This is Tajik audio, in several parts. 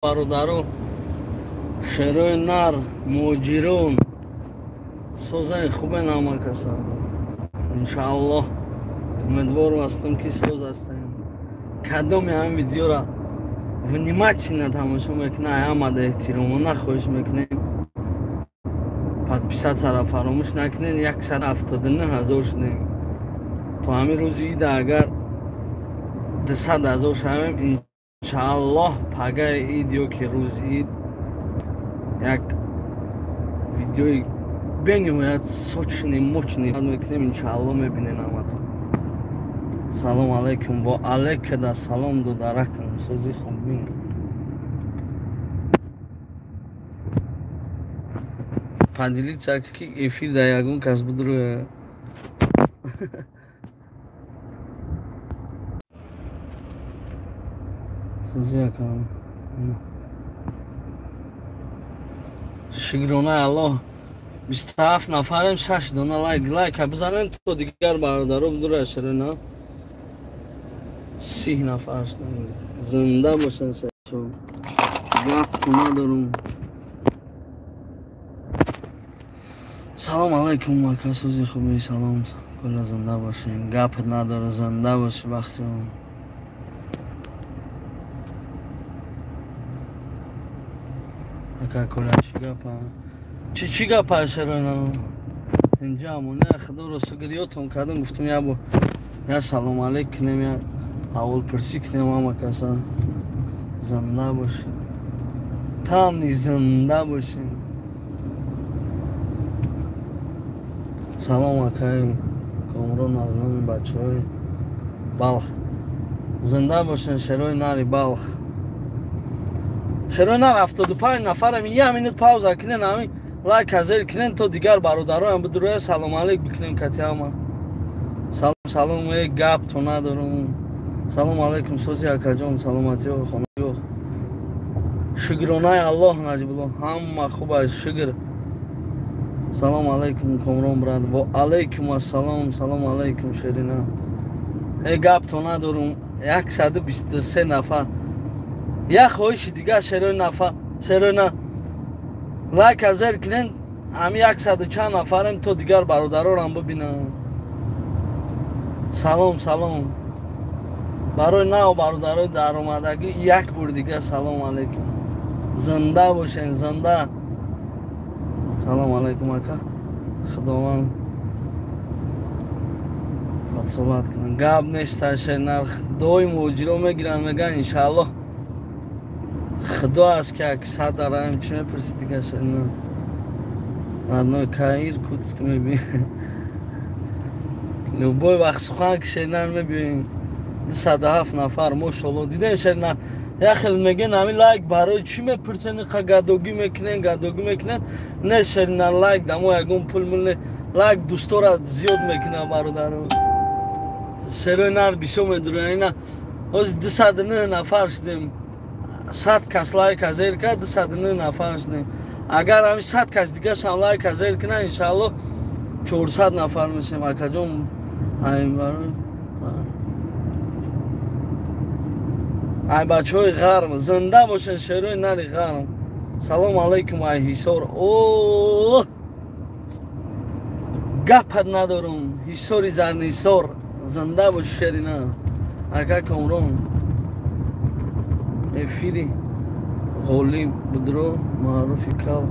Бародаро, шерои нар, муҳоҷирон, созаи хубе ҳама каса. Иншааллоҳ, умедворам ҳастам, ки соз ҳастем. Кадоми ҳамин видеора внимательно тамошо мекунад, ҳамада эҳтиромона хоҳиш мекунем, подписаться-ра фаромӯш накунед. 179 000 шудем. То ҳамин рӯзи ида агар 200 000 шавем, иншааллоҳ, пагаи ид ё ки рӯзи ид як видеои бениҳоят сочный, мощный мекунем, иншааллоҳ, мебинен ҳаматон. Салом алайкум. Во алайкада салом, дударакам, сози хубин. Поделиться ки эфир дар ягон кас будро. Сози акам, шукронаи Аллоҳ. 27 нафарем, шаш дона лайк. Лайка бизанем, то дигар бародаро будура. Ширина 30 нафар, зинда бошен. Гап надорум. Салом алайкум, ака, сози хуби? Салом, кулла, зинда бошем. Гап надора, зинда боши, бахтиён. Ака кулла, чӣ гапа, чӣ чӣ гапа? Шерона тинҷамоне, худоро шукр. Ёдтон кардам, гуфтам, я бо я салом алейк кунем, я аҳволпурсӣ кунем ҳама каса. Зинда бошӣ, тамни зинда бошӣ. Салом, акаи Комрон, аз номи бачаҳои Балх. Зинда бошен, шерои нари Балх. Шерои нар, 75 нафарам. Як минут пауза кунен, ҳамин лайка зер кунен, то дигар бародароям бидуроя, салом алейк бикунем кати ҳама. Салом, салом. Э, гап то надорум. Салом алайкум, сози, акаҷон, саломатиё, хонаё? Шукронаи Аллоҳ, Наҷибулло, ҳама хуб аст, шукр. Салом алайкум, Комрон брат. Во алайкум ассалом. Салом алайкум, Шерина. Э, гап то надорум. 123 нафар. Як хоҳиши дигар, шерои нафар, шерои на, лайка зер кунен. Ҳами яксаду чанд нафарем, то дигар бародарорам бибинам. Салом, салом. Барои нав бародарои даромадагӣ як бор дига салом алайкум. Зинда бошен, зинда. Салом алайкум, ака, Худованд садсолат кунад. Гап нест, шернарх доим муҳоҷиро мегиранд, мегӯянд, иншааллоҳ. Худо аст, ки як сад дараем. Чӣ мепурсӣ дига, шерна родной? Кай Иркутск мебӣ? Любой вақт сухан ки, шернар, мебиёем. 207 нафар, мошолло. Диден, шернар, як хел мегӯен, ҳамин лайк барои чӣ мепурсен, иқа гадогӣ мекунен, гадогӣ мекунен. Не, шернар, лайк дамо ягон пул мул не, лайк дӯстора зиёд мекунад, бародаро. Шерои нар бисёр медуранд. Ина ҳозир 209 нафар шудем. 100 кас лайка зер кард, 209 нафар шудем. Агар ҳамин 100 кас дигашам лайка зер кунад, иншаалло, 400 нафар мешем. Акаҷон, ай барои ай бачаҳои ғарм, зинда бошен, шерои нари ғарм. Салом алайкум, ай Ҳисор. О, гапат надорум. Ҳисори Зарнисор, зинда бош, шерина. Ака Комрон, эфири Ғолиб будро, маъруфи кал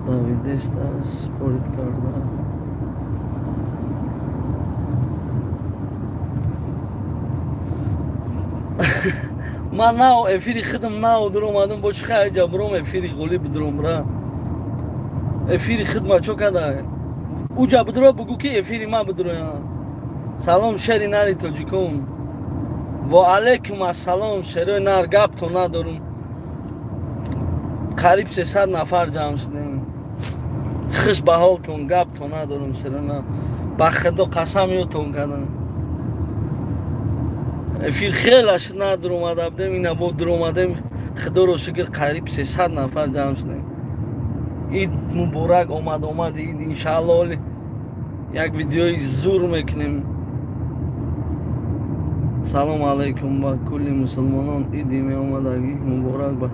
давидеста спорить карда. Ман нав эфири худам нав дуромадам, бо чӣ хайҷа буром эфири Ғолиб дуром бра? Эфири худма чо када? Уҷа бидуро, бугӯ, ки эфири ман бидуроям. Салом, шери нари тоҷикон. Во алайкум ассалом, шерои нар. Гапто надорум. Қариб 300 нафар ҷамъ шудем. Хуш ба ҳолтон. Гапто надорум, шерона, ба Худо қасам, ёдтон кардам. Эфир хеле шуд надуромада будем, ина бо дуромадем. Худоро шукр, қариб 300 нафар ҷамъ шудем. Ид муборак, омад омад ид. Иншаалло, оли як видеои зур мекунем. Салом алейкум ба кулли мусулмонон, иди меомадагӣ муборак ба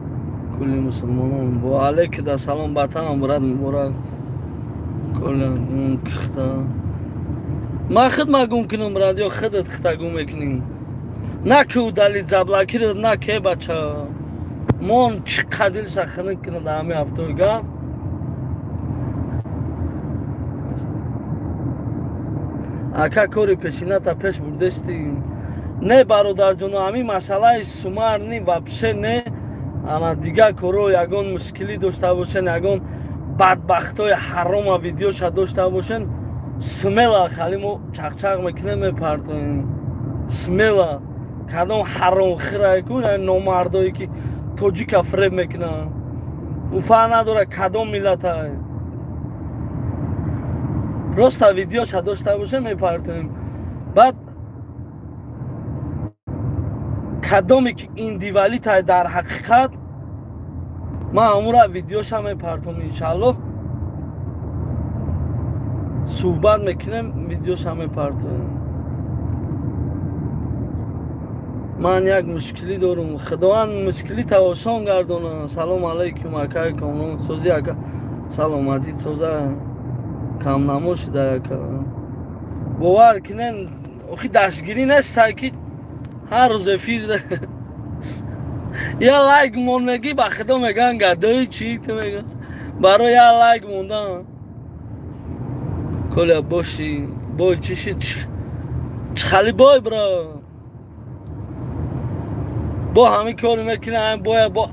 кулли мусулмонон. Ва алейкум салом ба тамом брат, муборак. Коля кихта. Ман худ ма гум кунам брат, ё худат хита гум мекунӣ? На ки удали заблокировать, на ке бача. Мон чӣ қадил сахнак кунад ҳамин ҳафтои гап. Ака кори пешината пеш бурдести. Не бародарҷоно, ҳамин масъалаи сумар ни вообще не. Ана дигар коро ягон мушкилӣ дошта бошен, ягон бадбахтои ҳарома видеоша дошта бошен, смела хали мо чақчақ мекунем, мепартоем. Смела кадом ҳаромхирае ку номардое ки тоҷика фреб мекунанд. Ӯ фарқ надорад кадом миллатае. Просто видеоша дошта бошем, мепартоем. Баъд кадоме ки индивалитай дар ҳақиқат, ман ҳамура видеоша мепартом, иншааллоҳ. Суҳбат мекунем, видеоша мепартоем. Ман як мушкилӣ дорум, худованд мушкилита осон гардона. Салом алейкум акай Комрон, сози ака, саломатӣ соза, камнамо шуда ака. Бовар кунен, охи дастгирӣ нестай ки ҳар рӯз эфир я лайк мон мегӣ, ба худо мегӯянд гадои чӣ ту мегӯ барои я лайк мондан. Коля боши, бой чӣ шид? Чӣ хали бой бро? Бо ҳамин кори мекунам, боя бо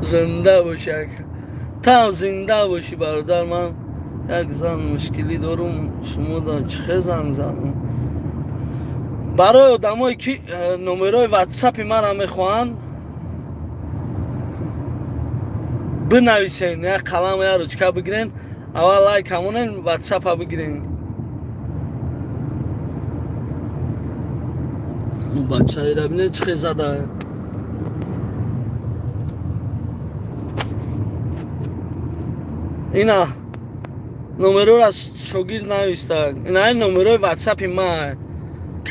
зинда боши ака. Там зинда боши бародар. Ман як зан мушкилӣ дорум, шумо да чӣ хел занг занам? Барои одамое ки номерои ватсапи мара мехоҳанд, бинависен, як қалам як ручка бигирен, аввал лайк ҳамонен, ватсапа бигирен. Бачаира бинед чӣ хел зада. Ина номерора шогирд нависта. Ина ин номерои ватсапи ма.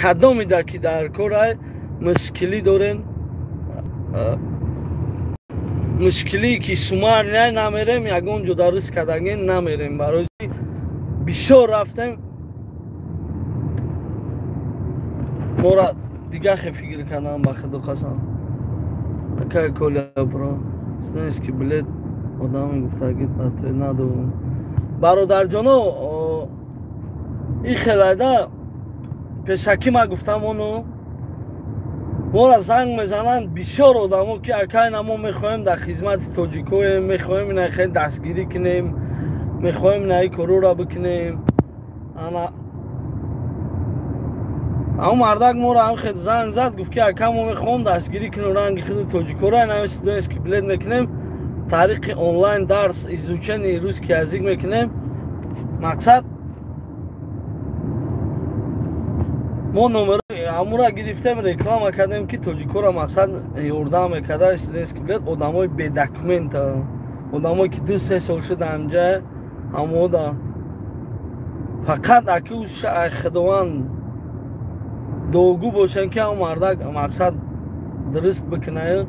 Кадомида ки дар корай мушкилӣ дорен, мушкилӣ ки сумар не намерем, ягон ҷо дар риск кадаген намерем. Барои бисёр рафтем, мора дигар хе фикр кардам, ба худо қасам. Акай Коля бро, знаешь ки билет одами гуфтагӣ надорум. Бародарҷоно, ин хелайда пешакӣ ма гуфтам, оно мора занг мезананд бисёр одамо ки акай на мо мехоҳем дар хизмати тоҷикоем, мехоҳем ина хел дастгирӣ кунем, мехоҳем ина ин корора бикунем. Ана ҳамон мардак моро ҳам хел занг зад, гуфт ки ака мо мехоҳем дастгирӣ кунем ранги худи тоҷикора, ина ҳамин студентский билет мекунем, тариқи онлайн дарс изучение русский язык мекунем. Мақсад мо номерои ҳамура гирифтем, реклама кардем ки тоҷикора мақсад ёрдам мекарда студентский билет одамои бедокумента, одамое ки 2-3 сол шуда ҳамҷа ҳамода. Фақат аки худованд дуогӯ бошем ки ҳамон мардак мақсад дуруст бикунаю,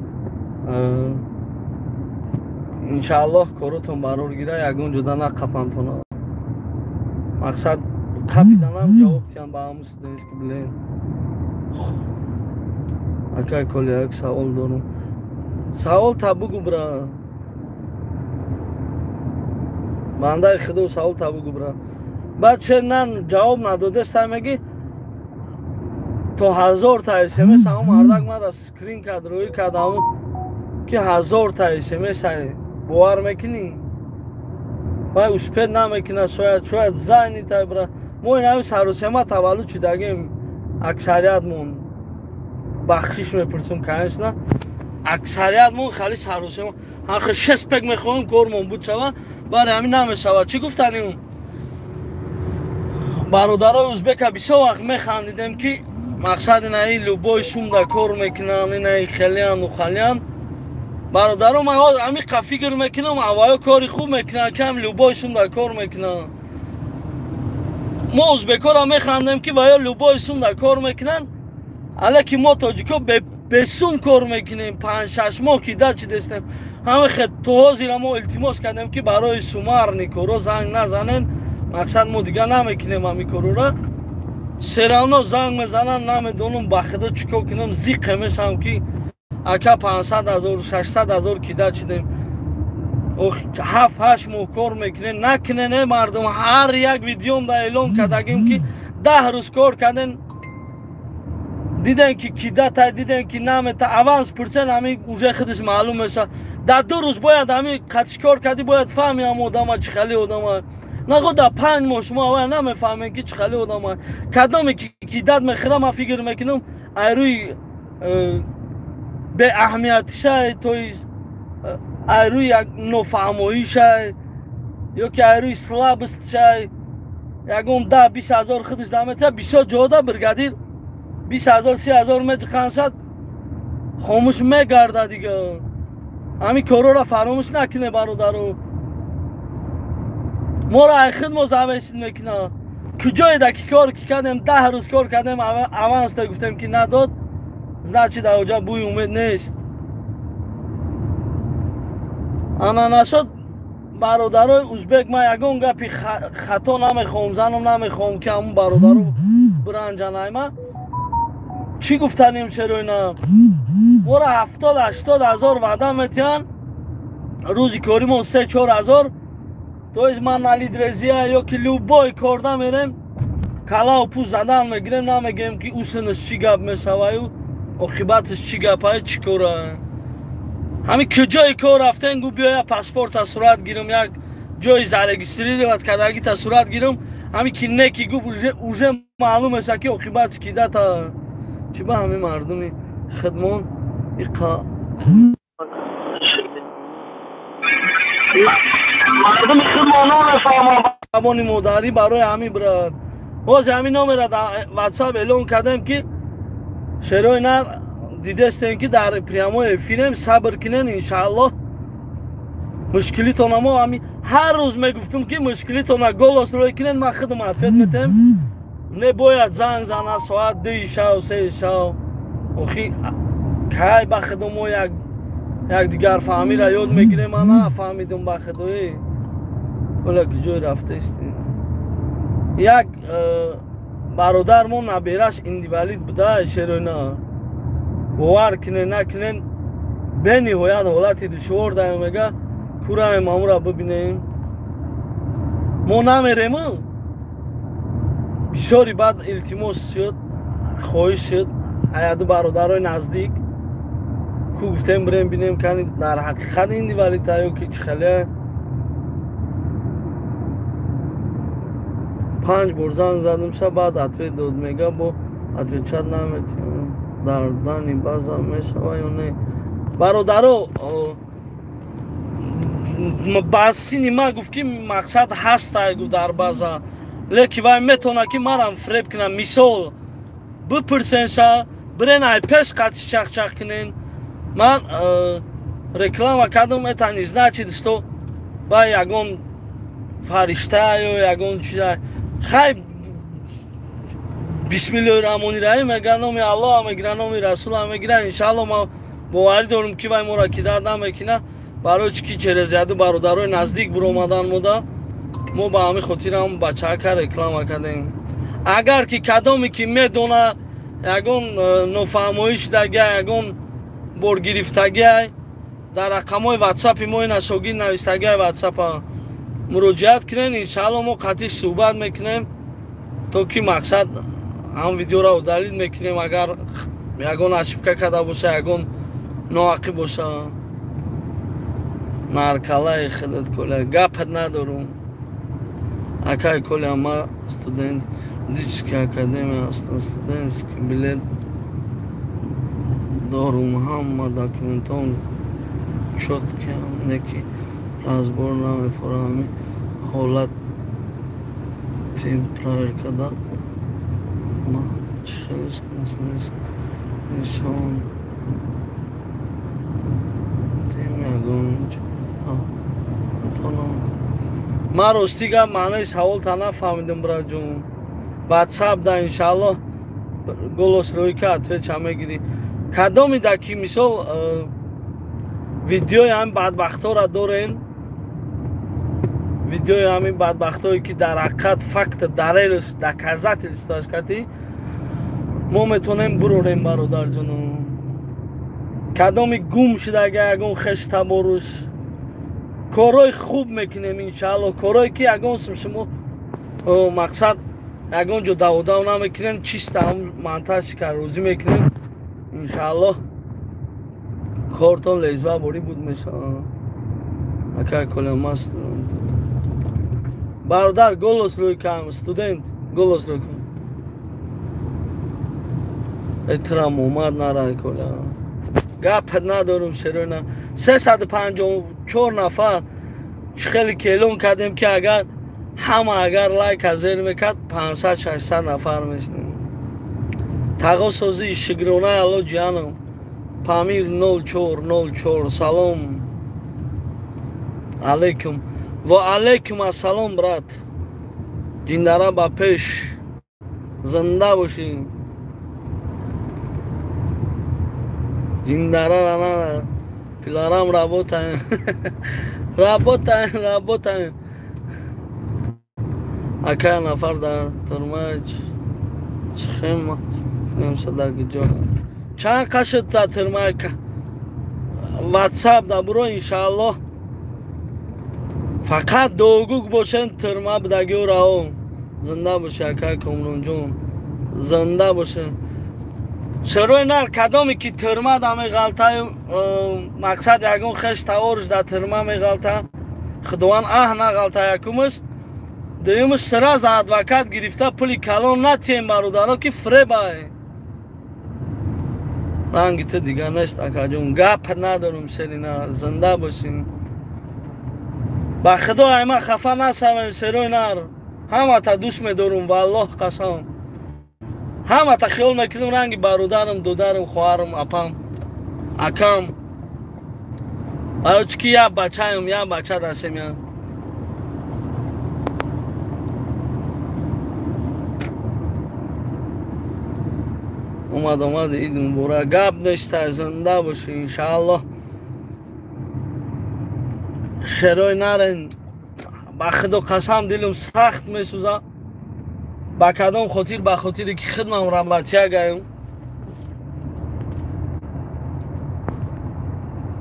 иншааллоҳ коротон барор гира, ягон ҷода нақапантона. Мақсад қапиданам ҷавоб тиям ба ҳамун студентский билет. Акай Коля, як савол дорум. Савол та бугу бра. Бандаи худо савол та бугу бра. Баъд че нан ҷавоб надодеста меги то 1000 та смс ҳамон мардак мада скрин кард, рӯй кард ҳамон ки 1000 та смс бовар мекунӣ? Вай успет намекунад, шояд занята бра. Мо ин ҳамин сарусема таваллуд шудагем аксариятмон. Бахшиш мепурсем, конечно. Аксариятмон хали сарусема. Ҳар 6 пек мехоҳем кормон буд шава, барои ҳамин намешавад. Чӣ гуфтани ун? Бародарои узбека бисёр вақт механдидем ки мақсад инаи любой сумда кор мекунанд, инаи хелиян ухалиян. Бародаро, ман ҳамин фикр мекунам, аввало кори хуб мекунанд, кам любой сумда кор мекунанд. Мо узбекора механдем, ки ваё любой сум да кор мекунанд, але ки мо тоҷико бесум кор мекунем, 5-6 моҳ ки дачидестем. Ҳама хел то ҳозира мо илтимос кардем, ки барои сумарни коро занг назанен. Мақсад, мо дига намекунем ҳами корора. Всё равно занг мезанам, намедонам ба худо чӣ кор кунам, зиқе мешавам, ки ака, 500 000, 600 000 кида чидем, 7-8 моҳ кор мекунем. Накунен, э мардум. Ҳар як видеом да эълон кардагим, ки 10 рӯз кор карден, дидем, ки кидатай, дидем, ки намета, аванс пурсен, ҳами уже худаш маълум мешавад. Дар 2 рӯз бояд ҳами қатиш кор кардӣ, бояд фаҳми ҳам одама чӣ хали одама. Нахо дар 5 моҳ шумо аввал намефаҳмем, ки чӣ хали одама. Кадоме ки кидат мехӯра, ман фикр мекунам, айрӯи беаҳамиятишай, то есть айрӯи як нофаҳмоишай ё ки айрӯи слабость шай, ягон 10-20 ҳазор худаш даметия. Бисёр ҷода бригадир 20 000, 30 000 меҷиқансад, хомӯш мегарда дига. Ҳамин корора фаромӯш накуне, бародаро. Моро ай худ мо зависит мекуна. Куҷоеда ки кор ки кардем, 10 рӯз кор кардем, аванста гуфтем, ки надод, значит, дар оҷа бӯи умед нест. Ана нашод, бародарои узбек, ман ягон гапи хато намехоҳам занам, намехоҳам, ки ҳамун бародаро биранҷанайма. Чӣ гуфтанем, шероина? Моро 70-80 ҳазор ваъда метиҳанд, рӯзи коримон 3-4 ҳазор. То есть ман на лидрезия ё ки любой корда мерем, калаву пӯст задан мегирем, намегӯем, ки усинаш чӣ гап мешаваю оқибаташ чӣ гапай, чӣ кора. Ҳамин куҷои кор рафтен, гу биёя, паспорта сурат гирам, як ҷои зарегистрировать кардагита сурат гирам. Ҳамин ки не ки гуфт, уже маълум мешавад, ки оқибаташ кидата. Чӣ ба ҳамин мардуми хидмон иқа мардуми хидмон намефаҳманд забони модарӣ. Барои ҳамин, брат, боз ҳамин номера дар Ватсап эълон кардем, ки шерои нар дидестем, ки дар прямой эфирем. Сабр кунен, иншааллоҳ, мушкилитона мо ҳами ҳар рӯз мегуфтум, ки мушкилитона голос рӯй кунен, ман худам ответ метем. Не бояд занг зана соат 2-и шав, 3-и шав. Охи кай ба худо мо як якдигарфаҳмиро ёд мегирем? Ман нафаҳмидум ба худои. Ола ки ҷой рафтаистем, як бародармо набераш инвалид буда, шероина. Бовар кунен, накунен, бениҳоят ҳолати душвор даем. Мега, кураем, амура бибинем. Мо намерем. Бисёри баъд илтимос шуд, хоҳиш шуд аяду бародарои наздик ку, гуфтем, бирем, бинем, кани дар ҳақиқат инвалида ё ки чӣ хеле. Панҷ бор занг задимша, баъд ответ дод. Мега, бо отвечать наметиҳам. Дар дани база мешава ё не, бародаро? Ба сини ма гуфт, ки мақсад ҳастай, гуфт, дар база, леки вай метавонад, ки марам фиреб кунам. Мисол, бипурсенша, бирен, ай пеш қатиш чахчах кунен. Ман реклама кардам, это не значит, что ба ягон фаришта ё ягон чиза. Хай, бисмиллоҳи раҳмони раҳим мега, номи Аллоҳ мегира, номи Расул мегира. Иншаалло, ман боварӣ дорам, ки вай моро кидар намекунад. Барои чӣ ки через яду бародарои наздик буромадан мода, мо ба ҳамин хотирам бачаака реклама кардем. Агар ки кадоме ки медона, ягон нофаҳмоӣ шудагия, ягон боргирифтагиай, дар рақамҳои Ватсапи мо ина шогирд навистагиай, Ватсапа муроҷиат кунен. Иншаалло, мо қатиш суҳбат мекунем, то ки мақсад ҳам видеоро удалить мекунем, агар ягон ошибка карда боша, ягон ноақӣ боша. Наркалаи худат, Коля, гапат надорум. Акай Коля, ма студент юридической академия ҳастам, студентский билет дорум, ҳама документом чёткиам, неки разбор намефорам. Ҳами ҳолат тим проверка да ма чӣ хеле нишон тим ягон метавонам. Ман рости гап, маънои саволта нафаҳмидам, браҷон. WhatsApp да иншааллоҳ голос рӯйка отвеча мегирӣ. Кадоми да ки мисол видеои ҳамин бадбахтора дорем, видеои ҳамин бадбахтое ки дар ҳақиқат факт далелш доказательстваш кати мо метавонем бурорем бародарҷоно. Кадоми гум шудага ягон хеш таборуш корҳои хуб мекунем иншааллоҳ. Корҳое ки ягон шумо мақсад ягон ҷо даводав намекунем, чиста ҳам монтаж каррӯзӣ мекунем иншааллоҳ. Кортон лезва борӣ буд мешавад. Ака колемаст бародар голос рӯй кам студент голос рӯй кам. Этрам омад нарай коля. Гап надорум шерона. 354 нафар чӣ хеле ки эълон кардем ки агар ҳама агар лайка зер мекард 500-600 нафар мешудем. Тағосозӣ шукрона Алло ҷаном. Памир 0404 салом алейкум. Ва алейкум ассалом брат. Ҷиндара ба пеш зинда бошӣ. Ҷиндара рана пиларам работаем. Работаем, работаем. Ака нафар дар турмач чихем немсадаги ҷо. Чанд қашд та турмай WhatsApp да буро иншааллоҳ. Фақат дуогӯ бошен турма будагиу рао. Зинда боши ака Комронҷон. Зинда боши. Шерои нар кадоме ки турма да меғалта, мақсад ягон хеш таворш да турма меғалта, худованд аҳ нағалта якумаш. Дуюмаш сразу адвокат гирифта пули калон натием бародаро ки фребае. Ранги ту дигар нест акаҷон. Гап надорум шери нар. Зинда бошин. Ба худо айма хафа насавем шерои нар. Ҳамата дӯст медорум валлоҳ қасам. Ҳамата хиёл мекунам ранги бародарам, додарам, хоҳарам, апам, акам. Барои чӣ ки як бачаем, як бача дастем я. Омад омад ид муборак. Гап неста, зинда бошӣ иншааллоҳ. Шерои нарен ба худо қасам дилам сахт месӯзад. Ба кадом хотир? Ба хотире ки хидмам работягаем.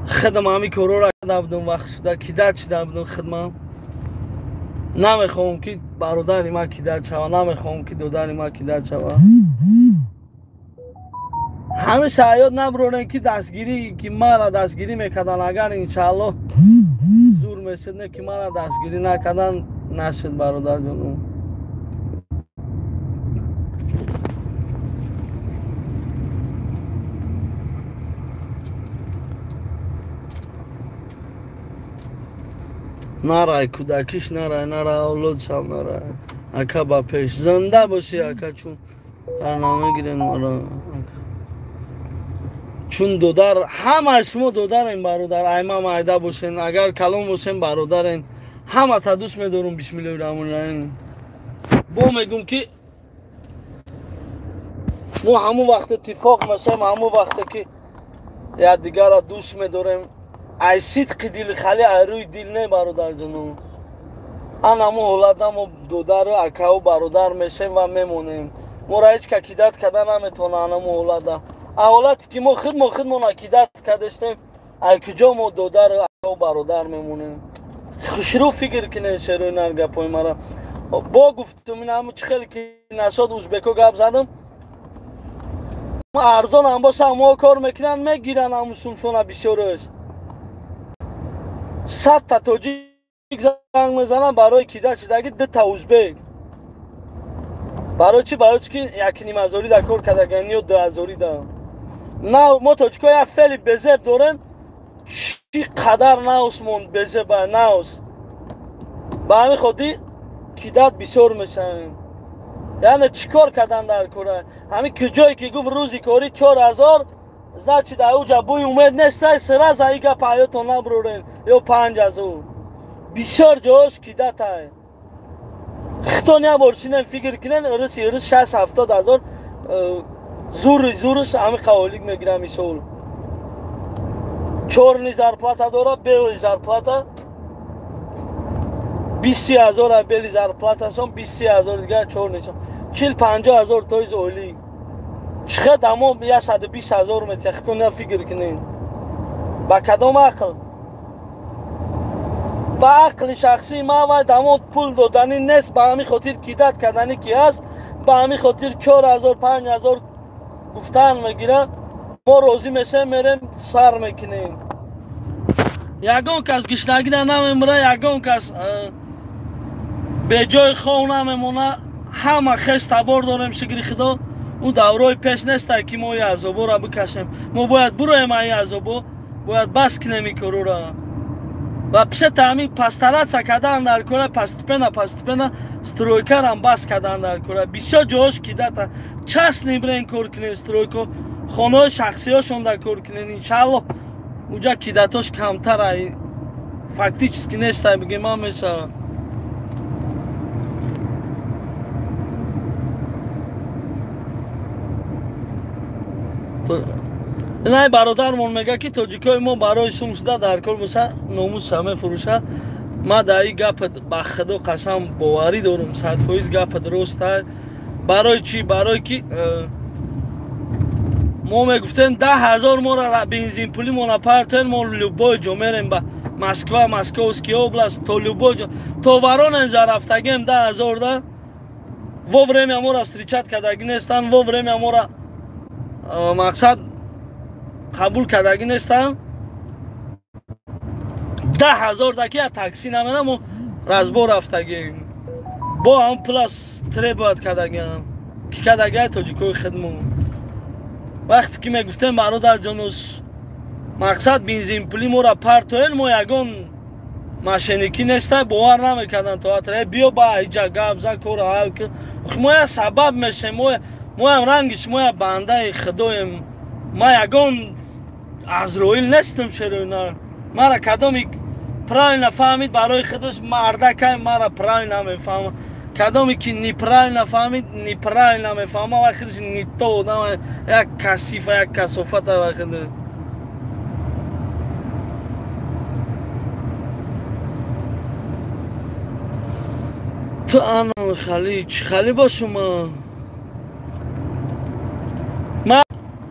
Хидм ҳами корора карда будум, вақт шуда кидат шуда будум хидмам. Намехоҳам ки бародари ман кидат шава, намехоҳам ки додари ман кидат шава. Ҳамеша ҳаёт набурорем ки дастгирӣ ки мара дастгирӣ мекардан, агар иншааллоҳ зур мешуд, не ки мара дастгирӣ накардан нашуд бародарҷоном. Нарай кӯдакиш нарай, нарай авлодшам нарай. Ака ба пеш зинда бошӣ ака, чун дар намегирен мара. Чун додар ҳамаи шумо додарем бародар, айма майда бошен, агар калон бошен бародарен. Ҳамата дӯст медорум бисмиллоҳи раҳмони раҳим. Бо мегум ки мо ҳамон вақт иттифоқ мешавем, ҳамон вақте ки якдигарро дӯст медорем. Ай сидқи дил хали, ай рӯи дил не бародарҷоно. Ан ҳамон ҳолатда мо додару акаву бародар мешавем ва мемонем. Моро ҳеҷ ка кидат карда наметавонад ан ҳамон ҳолатда. А ҳолате ки мо худмона кидат кардастем, ай куҷо мо додару акаву бародар мемонем? Хушрӯ фикр кунед шерои нар гапҳои мара. Бо гуфтум ин ҳамун чӣ хеле ки нашод узбеко гап задам, арзон ҳам боша мо кор мекунанд, мегиранд ҳамун сумшона бисёраш. 100 та тоҷик занг мезанам барои кидат шидаги, 2 та узбек. Барои чӣ? Барои чӣ ки 1,5 ҳазорӣ да кор кардаган ё 2 ҳазорӣ да. На мо тоҷико як феъли безеб дорем, чӣ қадар наусмон безеба наус. Ба ҳамин хотир кидат бисёр мешавем. Яъне чӣ кор кардан дар кора? Ҳамин куҷое ки гуфт рӯзи корӣ 4000, значит дар уҷа бӯи умед нестай, сразу и гап ҳаётон набурорен ё 5000. Бисёр ҷош кидатай. Хитон як бор шинен фикр кунен, ырыс ырыс 60-70 ҳазор зури зурус ҳами қаволик мегирам мисол. Чорни зарплата дора, белый зарплата 20 ҳазор белый зарплатасон, 20 ҳазор дигар чорнисон. 40-50 ҳазор тоиз ойлик. Чихел дамо 120 ҳазор метия, хитон я фикр кунен. Ба кадом ақл? Ба ақли шахсии ман вай дамо пул доданӣ нест, ба ҳамин хотир кидат карданӣ ки ҳаст, ба ҳамин хотир 4000 5000 гуфтан мегирад. Мо розӣ мешавем, мерем сар мекунем. Ягон кас гишнагида намемира, ягон кас беҷои хов намемона. Ҳама хеш табор дорем, шукри худо. Ӯ даврои пеш нестай ки мо и азоборо бикашем. Мо бояд буроем ин азобо, бояд бас кунем ин корора. Ва пишета ҳамин пастаратса кардан дар кора, постепенно постепенно стройкарам бас кардан дар кора. Бисёр ҷоҳош кидата частный брен кор кунен, стройко хонаҳои шахсиҳошон дар кор кунен. Иншааллоҳ уҷа кидатош камтара, фактически нестай бигем ман мешавад. Инай бародармон мега ки тоҷикои мо барои сум шуда дар кор боша номусша мефурӯша. Ма дар ин гап ба худо қасам боварӣ дорум, 100% гап дуруста. Барои чӣ? Барои ки мо мегуфтем 10 000 мора бензинпулӣ мона партоен, мо любой ҷо мерем, ба Москва, Московский область, то любой ҷо, то Воронежа рафтагем 10 000 да во время мора встречать кардагӣ нестанд, во время мора мақсад қабул кардагӣ нестанд. 10 000 даки я такси намерам, мо разбор рафтагем, бо ҳам пулас требовать кардагиам ки кардагиай тоҷикои хидмон. Вақте ки мегуфтем бародарҷонус мақсад бензинпулӣ мора партоен, мо ягон мошенникӣ нестай, бовар намекарданд. То атра биё ба иҷа гап зан, кора ҳал кун. Мо я сабаб мешем, моям ранги шумоя бандаи худоем. Ма ягон азроил нестам, шероина мара кадоми правильно фаҳмид барои худаш мардакай, мара правильно мефаҳма. Кадоме ки неправильно фаҳмид, неправильно мефаҳма, вай худаш не то одам, як касифа, як касофата вай худаш. Ту ана хали чӣ хали бошума? Ма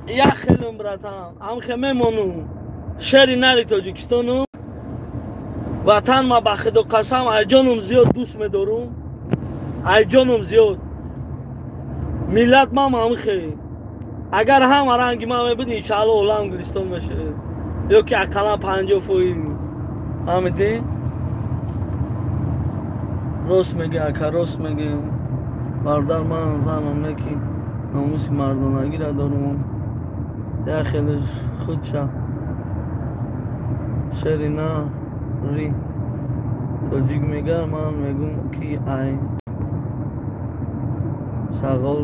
як хелум братан, ҳамхе мемонум. Шери нари Тоҷикистону ватан ма ба худо қасам айҷоном зиёд дӯст медорум, айҷоном зиёд. Миллат мам ҳамхе. Агар ҳама ранги ман мебуд, иншаалло олам Гулистон мешавад, ё ки ақаллан 50%. Фаҳмидӣ? Рост мегӣ ака, рост мегӣ бародар. Ман занам не ки номуси мардонагиро дорум, як хеле худша шери на ри тоҷик мегар. Ман мегум ки ай шағол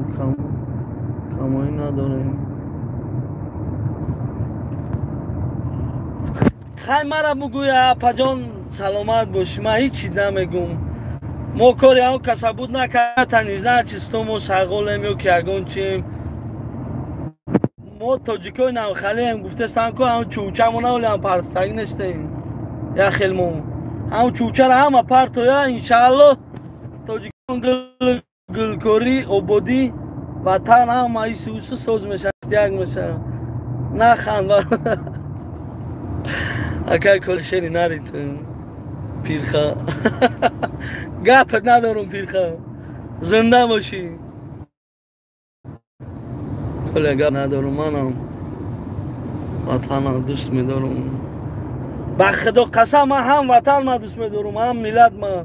камоӣ надорем. Хай мара бугӯя апаҷон, саломат бошӣ. Ман ҳеҷ чиз намегум. Мо кори ҳамон каса буд накарда, значит мо шағолем ё ки ягон чием. Мо тоҷикои навхалием, гуфтестам ку ҳамон чӯчамона олиам партотагӣ нестем. Як хел мо ҳамон чӯчара ҳама партоя, иншаалло тоҷикон гулкорӣ, ободӣ, ватан ҳама исусу соз мешавад, як мешавад. Наханд акай коли шери нари ту пирха, гапат надорум пирха, зинда бошӣ. Коля гап надорум, манам ватана дӯст медорум. Ба худо қасам ман ҳам ватан ма дӯст медорум, ҳам миллат ма.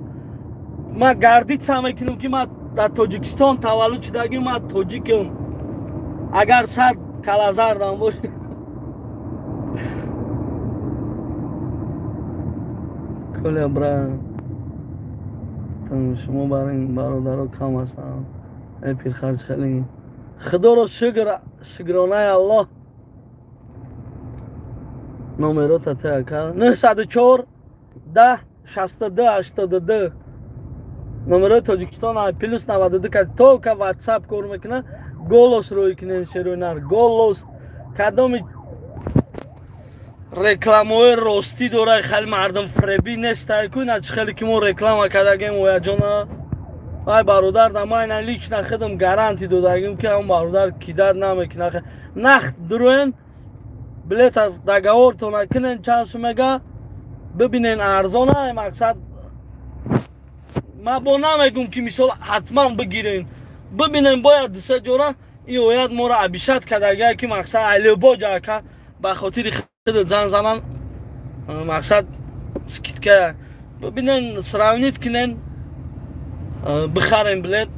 Ман гардица мекунам ки ман дар Тоҷикистон таваллуд шудагӣ, ман тоҷикам. Агар сар калазардам бошӣ. Коля брат, шумо бар ин бародаро кам ҳастанд. Э пирхарҷ хеле худоро шукр, шукронаи Аллоҳ. Номерота те ака 904 10 62 82. Номерои Тоҷикистон плюс 92 ка только WhatsApp кор мекунад. Голос рӯй кунем шерои нар. Голос кадоми рекламаҳои ростӣ дора, хеле мардум фребӣ нестай ку ина чӣ хеле ки мо реклама кардагем ояҷона. Вай бародар да ман ина лично худам гарантӣ додагим ки ҳам бародар кидат намекунад. Нахт дуруен билета договортона кунен чанд сум мега бибинен арзона. Мақсад ман бо намегум ки мисол ҳатман бигирен, бибинен бояд дусе ҷора и ояд моро абишат кардагия ки мақсад алибоҷа ака ба хотири худ зан занан мақсад скидка бибинен, сравнить кунен, бихарен билет,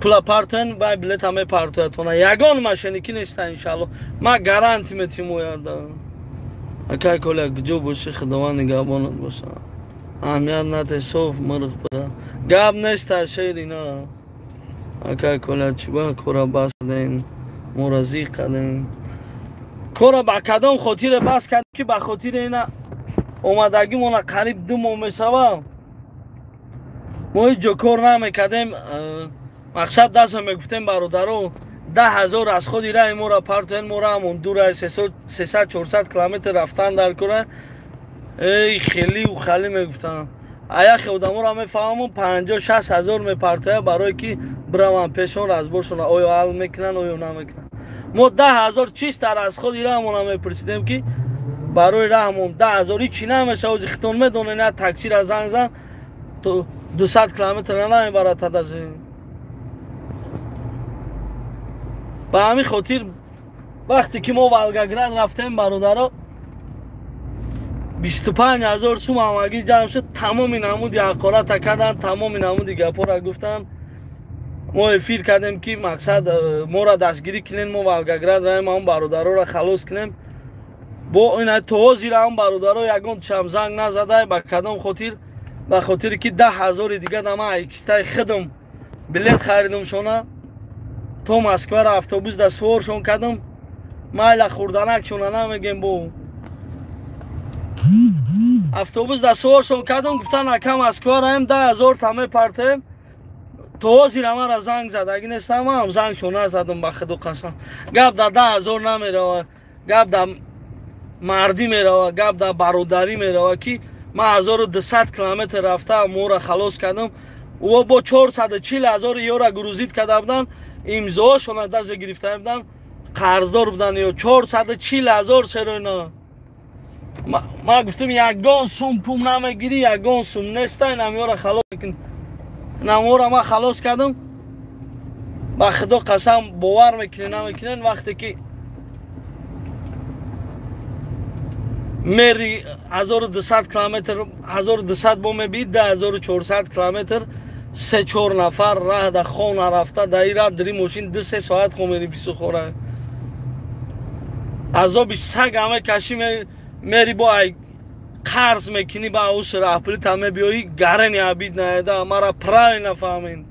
пула партоен, вай билета мепартоятона. Ягон мошенникӣ неста иншалло, ман гарантӣ метим ояда. Акай Коля куҷо бошӣ, Худованд нигаҳбонат боша. Аҳамият нате, соф мурғ буда. Гап неста шерина. Акай Коля чӣ ба кора бас кардем, моро зиқ кардем. Кора ба кадом хотире бас кардем ки ба хотири ина омадагимона қариб 2 моҳ мешава. Мо ҳеҷ ҷо кор намекардем. Мақсад даста мегуфтем бародаро 10 000 аз худи раи моро партоен, мо раҳмон дура 300-400 километр рафтан дар кора. Эй хелиу хали мегуфтанд. Аяхе одаморо мефаҳмам 50-60 ҳазор мепартоя барое ки бираванд пешон разборшона оё ҳал мекунанд оё намекунанд. Мо 10 000 чистар аз худи раҳмона мепурсидем ки барои раҳмон 10 000 ҳичи намешава. Ози хитон медонед, на таксира занг зан то 200 километр намебарад тадази. Ба ҳамин хотир вақте ки мо Волгоград рафтем бародаро 25 000 сум ҳамагӣ ҷамъ шуд. Тамоми намуди ҳақората карданд, тамоми намуди гапҳоро гуфтанд. Мо эфир кардем ки мақсад моро дастгирӣ кунем, мо Волгоград раем, ҳам бародароро халос кунем. Бо ина то ҳозир ҳам бародаро ягон шам занг назадай. Ба кадом хотир? Ба хотире ки 10 000 дига да ман айкистаи худам билет харидам шона то Москваро автобус да суворшон кардам. Майла хурданакшона намегем, бо автобус да суворшон кардам, гуфтан ака Москва раем 10 000 та мепартем. То ҳозир ҳамаро занг задагӣ нестам, ман зангшон назадам ба худу қасам. Гап да 10 000 намерава, гап да мардӣ мерава, гап да бародарӣ мерава ки ман 1200 километр рафта моро халос кардам. Ӯ бо 440 000 ёра грузит карда буданд, имзоҳошона дазе гирифта буданд, қарздор буданд ё 440 000 сероина. Ман гуфтам ягон сум пул намегирӣ, ягон сум неста, инам ёра халос кун. Инамора ман халос кардам. Ба худо қасам бовар мекунед намекунед, вақте ки мери 1200 километр 1200 бо мебиид 2400 километр 3-4 нафар раҳ да хона рафта да ира дри мошин 2-3 соат хо мери бису хора. Азоби саг ҳама каши мери бо ай қарз мекунӣ ба ус раҳпулита мебиёӣ, гарани абид наеда. Мара правильно фаҳмед.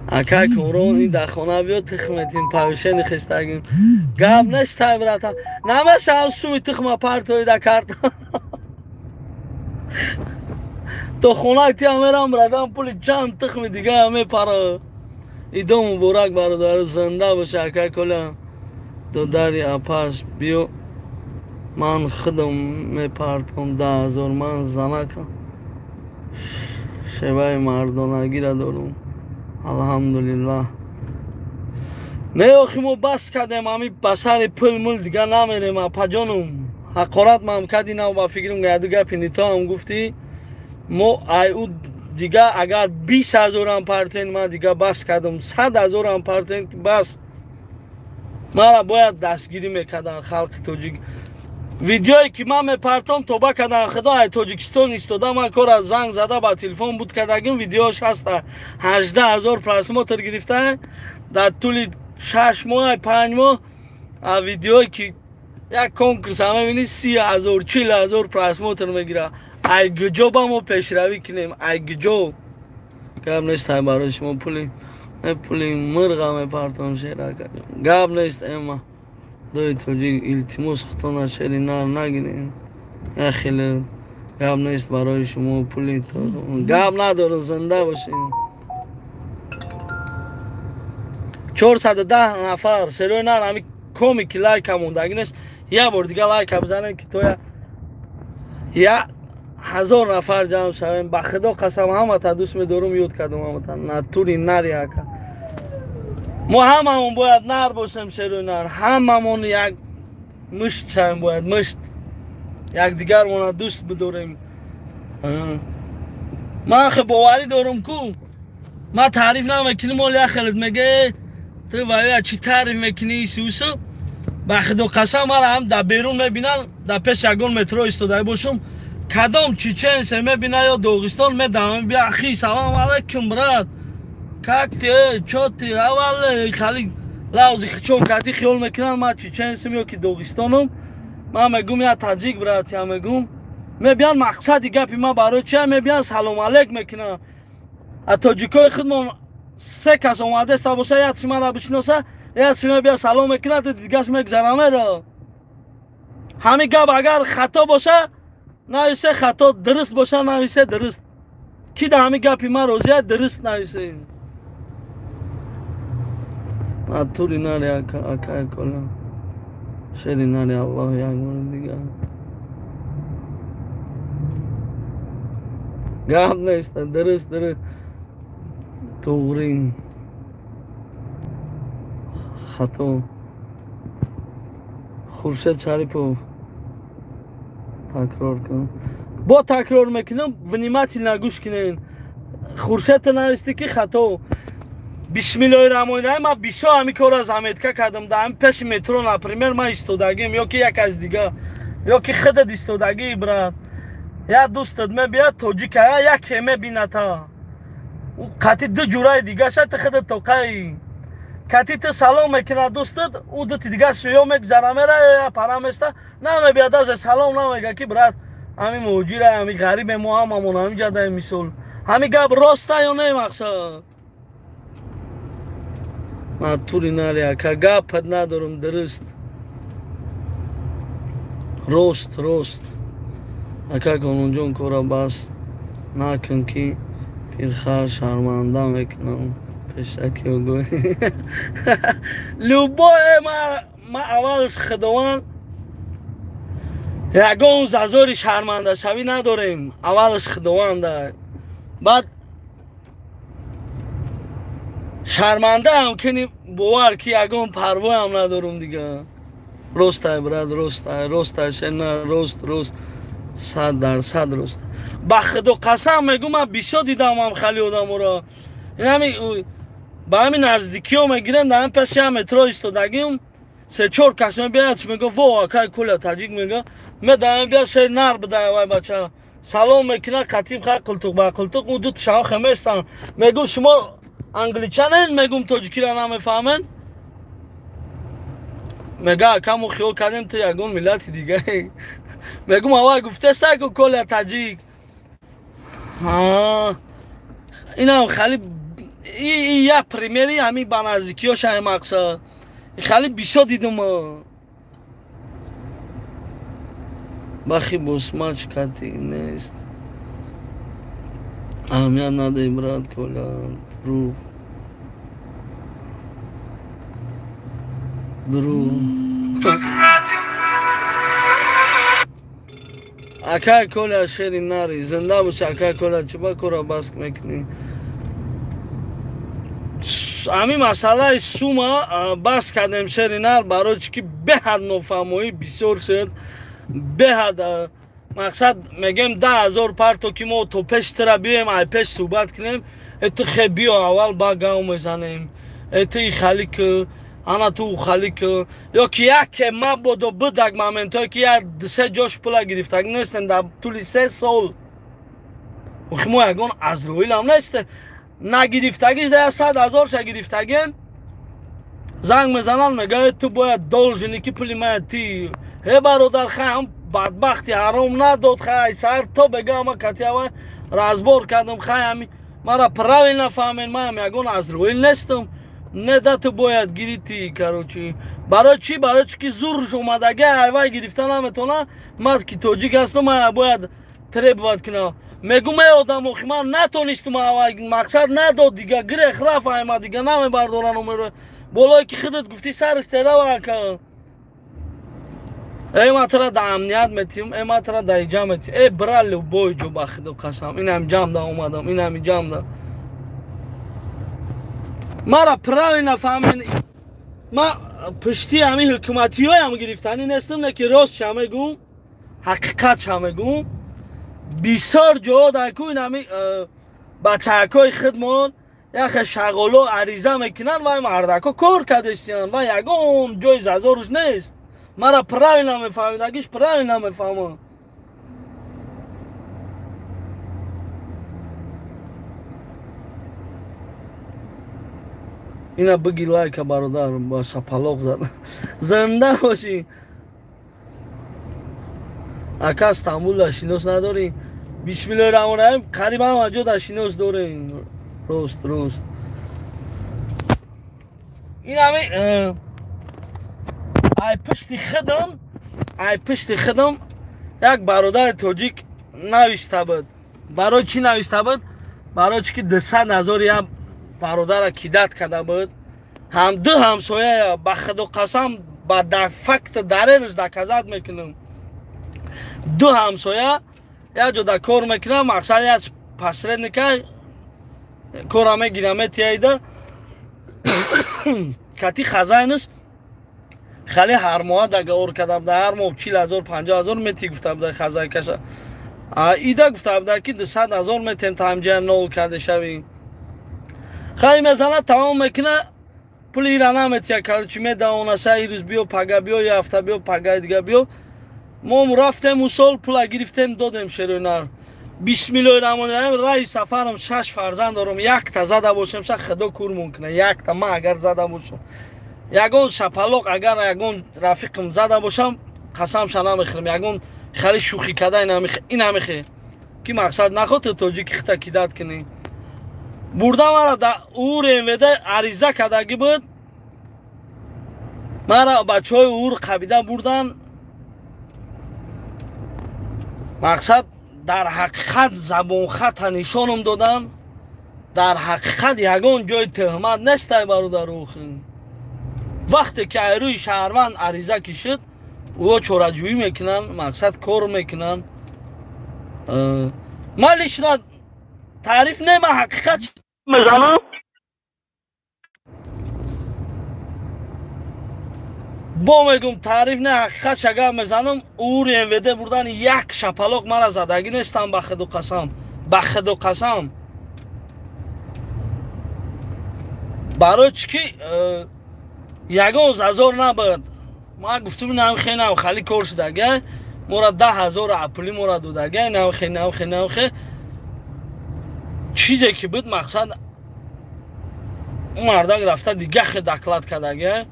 Акай Комрон ин дар хона биё тухметим павишени хистагим. Гап нестай брата. Намешавам суми тухма партои да карта. То хона тиам мерам братан, пули чанд тухми дига мепара. Идо муборак бародару, зинда боша акай Коля. Додари апаш биё ман худам мепартом 10 000. Ман занакам шеваи мардонагира дорум. Алҳамдулиллаҳ. Не охи мо бас кардем, ҳами ба сари пул мул дига намерем апаҷонум. Ҳақорат мам кади нав ба фикрам яду гапи нитоам гуфтӣ. Мо ай ӯ дига агар 20 000 партоен, ман дига бас кардам. 100 000 партоен бас. Мара бояд дастгирӣ мекарданд халқи тоҷик. Видеое ки ман мепартом тоба кардан худо ай Тоҷикистон истода, ман кора занг зада ба телефон буд кардагим, видеош ҳаста 18 000 просмотр гирифта дар тӯли 6 моҳ 5 моҳ. А видеое ки як конкурс ҳама мебинӣ 30 000 40 000 просмотр мегира. Ай куҷо ба мо пешравӣ кунем? Ай куҷо? Гап нест барои шумо пули Пули мирға мепартом шерака. Гап нест эма. Дои тоҷик илтимос худтона шери нар нагирем. Я хеле гап нест барои шумо пули гап надорам, зинда бошед. 410 нафар шерои нар ҳами коми ки лайка мондагӣ нест. Я бор дига лайка бизанем ки то я 1000 нафар ҷамъ шавем. Ба худо қасам ҳамата дӯст медорум, ёд кардам ҳамата. Натури нари ака. Мо ҳамамон бояд нар бошем, шерои нар. Ҳамамон як мушт шавем, бояд мушт. Якдигармона дӯст бидорем. Ман хе боварӣ дорум ку. Ман таъриф намекунем, оли як хелет меге ту вая чӣ таъриф мекунӣ исусу? Ба худо қасам мара ҳам дар берун мебинан, дар пеш ягон метро истода бошум. Кадом чеченсе мебина ё Доғистон медавам, бия ахи салом алейкум брат. Как ты, чё ты, аввал хали лавзи хичон кати хиёл мекунан ман чеченсем ё ки Доғистонум. Ман мегум я таҷик брат, я мегум. Мебиян мақсади гапи ман барои чи мебиян салом алейк мекунан. А тоҷикои худмон се кас омадеста боша, як чи мара бишиноса, як чи мебия салом мекунад, дигаш мегзарамеро. Ҳамин гап агар хато боша, нависе хато, дуруст боша, нависе дуруст. Ки да ҳамин гапи ман розия, дуруст нависе. Натури нари ака, ака кола. Шери нари Аллоҳ як бори дигар. Гап нест, дуруст, дуруст. Туғри. Хато. Хуршед Шарипов. Такрор кун. Бо такрор мекунам, внимательно гӯш кунед. Хуршед нависти ки хато. Бисмиллоҳи раҳмони раҳим, ман бисёр ҳамин корро заметка кардам. Дар ҳамин пеши метро, например, ман истодагим, ё ки як аз дига, ё ки худат истодагӣ, брат. Як дӯстат мебиёд тоҷика, яке мебината. Ӯ қати ду ҷураи дигаша, ту худат тоқаи. Кати ту салом мекунад дӯстат, ӯ дути дигаш ё мегзара мера, ё пара места, намебиёд даже салом намега ки брат, ҳамин муҳоҷира, ҳамин ғарибе, мо ҳамамон ҳамин ҷадаем мисол. Ҳамин гап роста ё не мақсад? Натури нари ака, гапат надорум, дуруст. Рост, рост. Ака Гонунҷон кора бас накун ки пирхар шарманда мекунам. Пешаки огоҳ. Любое ма аввалш худованд ягон зазори шармандашавӣ надорем. Аввалш худованда. Баъд шармандаам кини бовар ки ягон парвоям надорум дига. Ростай брат, ростай, ростай, шена, рост, рост. 100% рост. Ба худо қасам мегум, ман бисёр дидам ҳам хали одаморо. Ин ба ҳамин наздикиҳо мегирем, дар ҳамин пеши ҳам метро истодагим, се-чор кас мебиёяд, мега во акай Коля таҷик мега, медаем бия шер нар бидай вай бача. Салом мекунад, қатиб хай қултуқ ба қултуқ, ӯ ду шаҳо хеместан. Мегум шумо англичанен, мегум тоҷикиро намефаҳмен. Мега ака мо хиёл кардем ту ягон миллати дига. Мегум аввал гуфтеста ку Коля таҷик. Инам хали як примери ҳамин ба наздикиҳоша мақсад. Хали бисёр дидум. Бахи босмач кати нест. Аҳамият надои брат Коля, дурӯғ. Дурӯғ. Акай Коля шери нари, зинда бош акай Коля, чӣ ба кора баск мекунӣ? Ҳамин масъалаи сума бас кардем шери нар, барои чӣ ки беҳад нофаҳмоӣ бисёр шуд. Беҳад мақсад мегем 10 000 парто ки мо то пеш тира биёем, ай пеш суҳбат кунем, ту хе биё аввал ба гав мезанем, ту хали ку, ана ту хали ку, ё ки яке мабодо бидак моментое ки як се ҷош пула гирифтагӣ нестем дар тӯли 3 сол. Охи мо ягон азроилам нестем. Нагирифтагиш да 100 000 гирифтагем. Занг мезананд, мегӯяд ту бояд должен ки пули мая ти. Э бародар, хай ҳам бадбахти ҳаром надод, хай сар то бега ама кати аввал разбор кардам, хай ҳами Мара правильно фаҳмен, ман ягон азроил нестам. Не да ту бояд гирити, короче. Барои чӣ? Барои чӣ ки зурш омадаги айвай гирифта наметавона. Ман ки тоҷик ҳастам, ман бояд требовать кунам. Мегум эй одам, охи ман натонистам, авай мақсад надод, дига гирех рафт, айма дига намебардора номеро. Болое ки худат гуфтӣ сарш терава ака. Эй ман тура да амният метиҳам, эй ман тура да иҷа метиҳам. Эй бира любой ҷо ба худо қасам. Инам ҷамда омадам, инам ҷамда. Мара правильно фаҳмен. Ма пушти ҳамин ҳукуматиҳоям гирифтанӣ нестам, не ки рост ша мегӯм, ҳақиқат ша мегӯм. Бисёр ҷоҳо дар ку ин ҳамин бачаакҳои худмон яхе шағоло ариза мекунанд, вай мардако кор кардестиянд, ва ягон ҷои зазоруш нест. Мара правильно мефаҳмидагиш правильно мефаҳмам. Ина биги лайка бародар, ба шапалоқ зад. Зинда бошӣ. Ака Стамбул да шинос надорӣ? Бисмиллоҳи раҳмони раҳим, қариб ҳама ҷо да шинос дорем. Рост, рост. Ин ҳами ай пушти худам, ай пушти худам як бародари тоҷик нависта буд. Барои чӣ нависта буд? Барои чӣ ки 200 ҳазор як бародара кидат карда буд. Ҳам ду ҳамсояя ба худо қасам ба факт дарерш доказат мекунам. Ду ҳамсоя як ҷода кор мекунам, мақсад як посредника кора мегирам, метиҳайда кати хазайнаш хеле ҳар моҳ договор кардам, дар ҳар моҳ 40 ҳазор 50 ҳазор мети гуфта буда хазайкаша. Ида гуфта буда ки 200 ҳазор метем та ҳамҷая нол карда шавӣ. Хай мезана, тамом мекуна, пули ира наметия, короче медавонаса, ирӯз биё, пага биё, я ҳафта биё, пагаи дига биё. Мо рафтем у сол пула гирифтем, додем шероинар. Бисмиллоҳи раҳмони раҳим, раи сафарам 6 фарзанд дорам, якта зада бошем, ша худо курмон куна, якта ман агар зада бошам. Ягон шапалоқ агар ягон рафиқам зада бошам, қасамша намехӯрам, ягон хеле шӯхӣ када ин намехӯ. Ки мақсад нахоҳ тоҷики хита кидат кунӣ. Бурда мара да УР МВД ариза кардагӣ буд. Мара бачаҳои УР қабида бурдан. Мақсад дар ҳақиқат забонхата нишонам додан. Дар ҳақиқат ягон ҷои тӯҳмат нестай бародарухи. Вақте ки айрӯи шаҳрванд ариза кишид, ӯ чораҷӯӣ мекунанд, мақсад кор мекунанд. Ман лично таъриф не, ман ҳақиқат мезанам. Бо мегум таъриф не, ҳақиқат шагар мезанам. УР МВД бурдан як шапалоқ мара задагӣ нестам, ба худу қасам, ба худу қасам. Барои чӣ ки ягон зазор набуд. Ман гуфтум инам хенам хали кор шудага, мора 10 ҳазор апули мора додага, инам хе, инам хе, инам хе. Чизе ки буд мақсад у мардак рафта дига хе доклад кардага,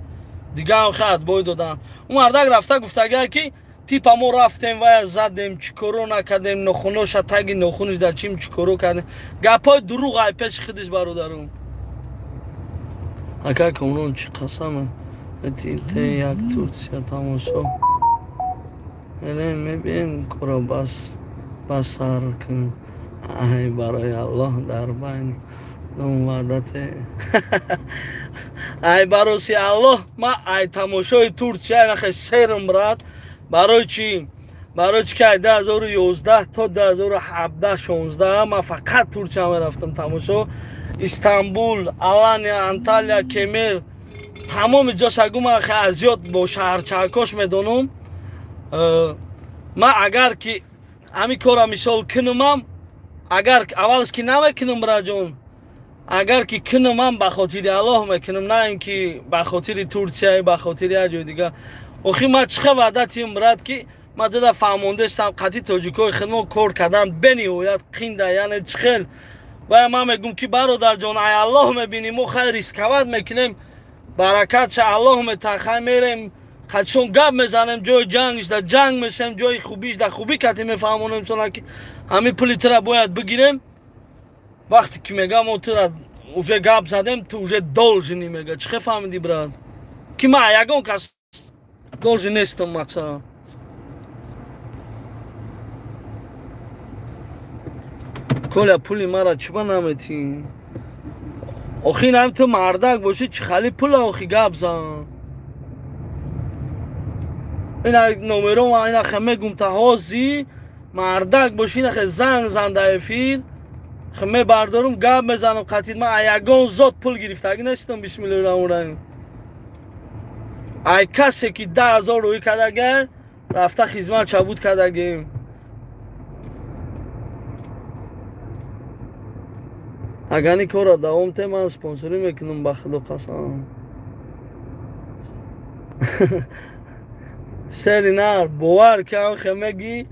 дига ҳам хе отбой додан. У мардак рафта гуфтага ки типа мо рафтем вая задем, чӣ коро накардем, нохуноша таги нохуниш дар чим чӣ коро кардем. Гапҳои дурӯғ ай пеши худиш бародарум. Ака Комрон чӣ қасама? Те як Турсия тамошо. Элем мебием кора бас басар кун. Ай барои Аллоҳ дар байни дум ваъдате. Ай бароси Аллоҳ ма ай тамошои Турсия нахе серм брат. Барои чӣ? Барои чӣ ки ай 2011 то 2017 16 ма фақат Турсия мерафтам тамошо. Истанбул, Алания, Анталия, Кемер тамоми ҷошагу ман аз ёд бо шаҳрчакош медонам. Ман агар ки ҳамин корра мисол кунумам, агар аввалш ки намекунам браҷон, агар ки кунумам ба хотири Аллоҳ мекунам, на ин ки ба хотири Турсия, ба хотири як ҷои дига. Охи ман чӣ хел ваъда тиҳам брат ки ман дада фаҳмондестам қатъи тоҷикои худмо кор кардан бениҳоят қинда, яъне чӣ хел. Вая ман мегӯм ки бародарҷон, ай Аллоҳ мебинем, мо хай рисковат мекунем, баракатша Аллоҳ метаҳад, хай мерем қатишон гап мезанем, ҷои ҷангишда ҷанг мешем, ҷои хубишда хубӣ кати мефаҳмонем, чуна ки ҳамин пули тира бояд бигирем. Вақте ки мега мо тура уже гап задем, ту уже должни мега. Чӣ хел фаҳмидӣ, брат? Ки ман ягон кас должен нестам мақсад. Коля пули мара чӣ ба наметӣ? Охи инам ту мардак бошӣ, чӣ хали пула охи гап зан. Ина номеро ма ина хе мегум та ҳози мардак бошӣ, ина хе занг зан да эфир. Хе мебардорум, гап мезанам қатид. Ман ягон зот пул гирифтагӣ нестам, бисмиллоҳи раҳмони раҳим. Ай касе ки 10 000 рӯй кардагар, рафта хизмат чабуд кардагим. Агар ин корро давом те, ман спонсорӣ мекунам, ба худо қасам. Шери нар, бовар кам хе меги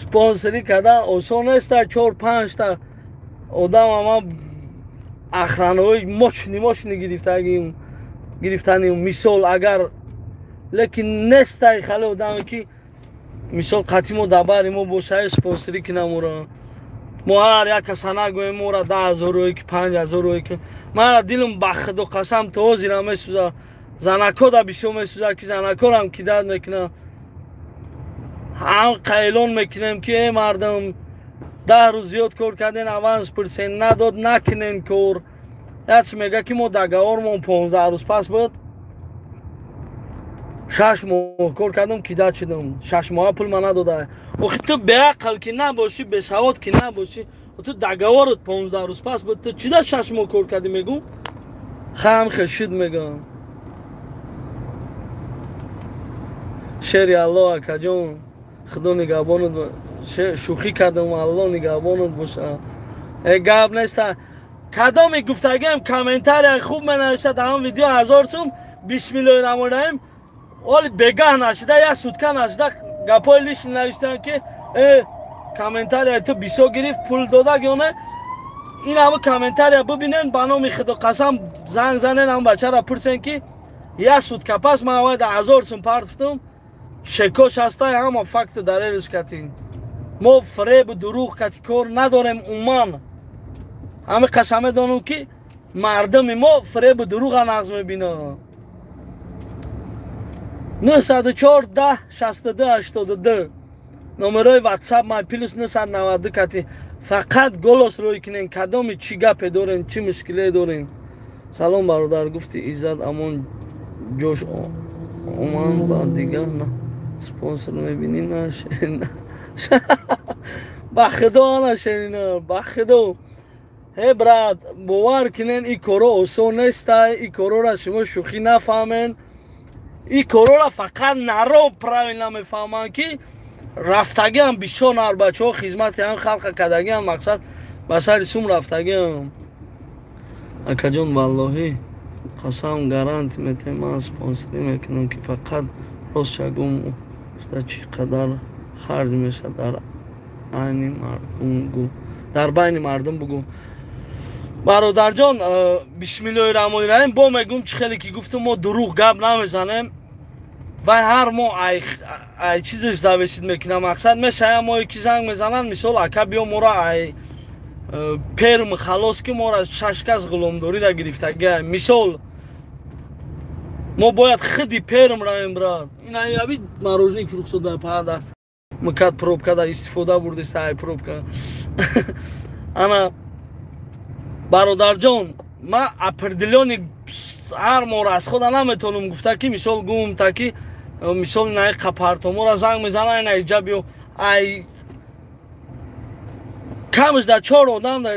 спонсорӣ кардан осон неста, 4-5 та одам ама охранаҳои мощный мощный гирифтагим гирифтаним мисол агар, лекин нестай хеле одаме ки мисол қатъи мо дар бари мо бошад, спонсорӣ кунам ӯро. Мо ҳар як каса нагӯем мора 10 000 рӯе ки 5000 рӯе ки мара дилам ба худо қасам то ҳозира месӯза. Занако да бисёр месӯза, ки занакорам кидат мекунам. Ҳам эълон мекунем ки э мардум, 10 рӯз зиёд кор карден, аванс пурсен, надод, накунен кор. Яч мега ки мо договормон 15 рӯз пас буд, 6 моҳ кор кардам, кида шудам, 6 моҳа пул ма надода. Охи ту беақл ки набошӣ, бесавод ки набошӣ, ту договорот 15 рӯз пас буд, ту чида 6 моҳ кор кардӣ? Мегум хам хешид мегам. Шери Алло, акаҷон, худо нигаҳбонат. Шӯхӣ кардам, Алло нигаҳбонат боша. Э гап неста. Кадоми гуфтагиам комментария хуб менависад ҳамон видео 1000 сум, бисмиллоҳи раҳмони раҳим. Оли бегаҳ нашида, як сутка нашида, гапҳои лишний навиштанд ки э комментария ту бисёр гирифт, пул додаг ё не. Ин ҳама комментария бибинен, ба номи худо қасам, занг занен, ҳам бачара пурсен ки як сутка пас ман аввал 1000 сум партфтум, чекош ҳастай, ҳама факти дарелиш катин. Мо фиребу дурӯғ кати кор надорем умуман. Ҳами қасам медонам ки мардуми мо фиребу дурӯға нағз мебинад. 904 10 62 82 номерои ватсап май, плюс 992 кати фақат голос рӯй кунен, кадоми чӣ гапе дорен, чӣ мушкиле дорен. Салом, бародар, гуфти Иззат Амон ҷош оман ба дигар на спонсор мебинӣ, на шерина, ба худо, на шерина, ба худо. Э брат, бовар кунен, ин коро осон нестай. Ин корора шумо шӯхӣ нафаҳмен. Ин корора фақат наро правильно мефаҳманд, ки рафтагиам бисёр нарбачаҳо хизмати ҳам халқа кардагиам, мақсад ба сари сум рафтагиам. Акаҷон, валлоҳӣ қасам, гарант метем, ман спонсорӣ мекунам, ки фақат рост шагум шуда чӣ қадар харҷ мешавад дар айни мардум гу, дар байни мардум бугӯ. Бародарҷон, бисмиллоҳи раҳмони раҳим, бо мегӯм, чӣ хеле ки гуфтум, мо дурӯғ гап намезанем. Вай ҳар моҳ ай чизеш зависит мекунам, мақсад мешая моҳе ки занг мезананд, мисол, ака, биё моро ай Перм халос ки, моро шаш кас ғуломдорида гирифтага, мисол, мо бояд худи Перм равем. Брат, инаби мороженик фурӯхсода пада мкад пробкада истифода бурдиста ай пробка. Ана, бародарҷон, ман определённый ҳар моҳ аз худа наметавонам гуфта ки мисол гум та ки мисол наи қапартомора занг мезана, ина иҷа биё, ай камаш дар чор одам да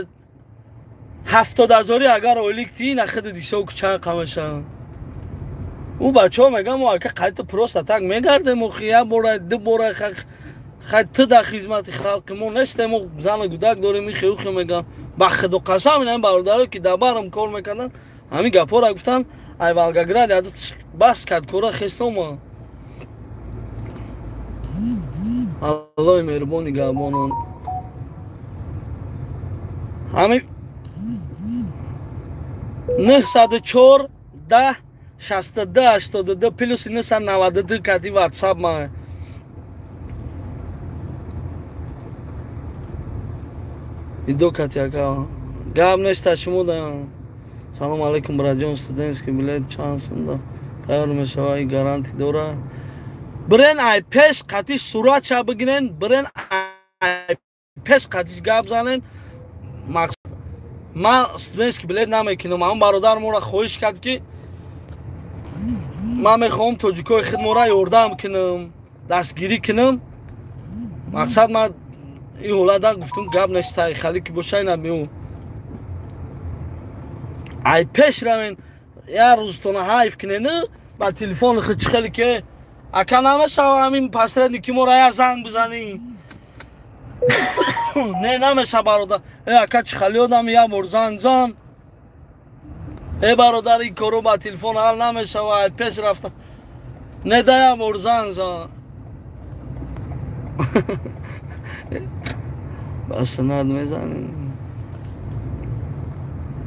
70 ҳазорӣ агар ойлик тии, на худи ҳисоб чанд қамаша. Ӯ бачаҳо мегӯям, мо ака қайта просто так мегардем, охи як бора, ду бора, хай ту дар хизмати халқи мо нестем, мо зану гудак дорем, ихе ухе мегӯям. Ба худо қасам, ин бародаро ки дар барам кор мекарданд, ҳамин гапҳоро гуфтанд. Ай Волгоград бас кард кора, хестома. Аллоҳи меҳрубон нигаҳбонон. Ҳамин 904 10 62 82 плюс 992 кати ватсап ма. Идо кати ака. Гап неста шумо да. Салом алейкум, братҷон, студентский билет чанд сумда тайёр мешава, и гарантия дора? Бирен ай пеш қатиш суратша бигирен, бирен ай пеш қатиш гап занен. Ман студентский билет намекунам. Ҳамн бародар моро хоҳиш кард, ки ман мехоҳам тоҷикои худ мора ёрдам кунам, дастгирӣ кунам. Мақсад ман ин ҳолата гуфтум, гап неста, хали ки боша ина меу. Ай пеш равен, я рӯзтона ҳайф кунен ба телефони худ, чӣ хеле ки ака намешава ҳамин посредники моро я занг бизанӣ. Не, намеша, бародар. Э, ака, чӣ хали одами, як бор занг зан. Э, бародар, ин коро ба телефон ҳал намешава, ай пеш рафта. Не, да, як бор занг зан. Ба санад мезанӣ?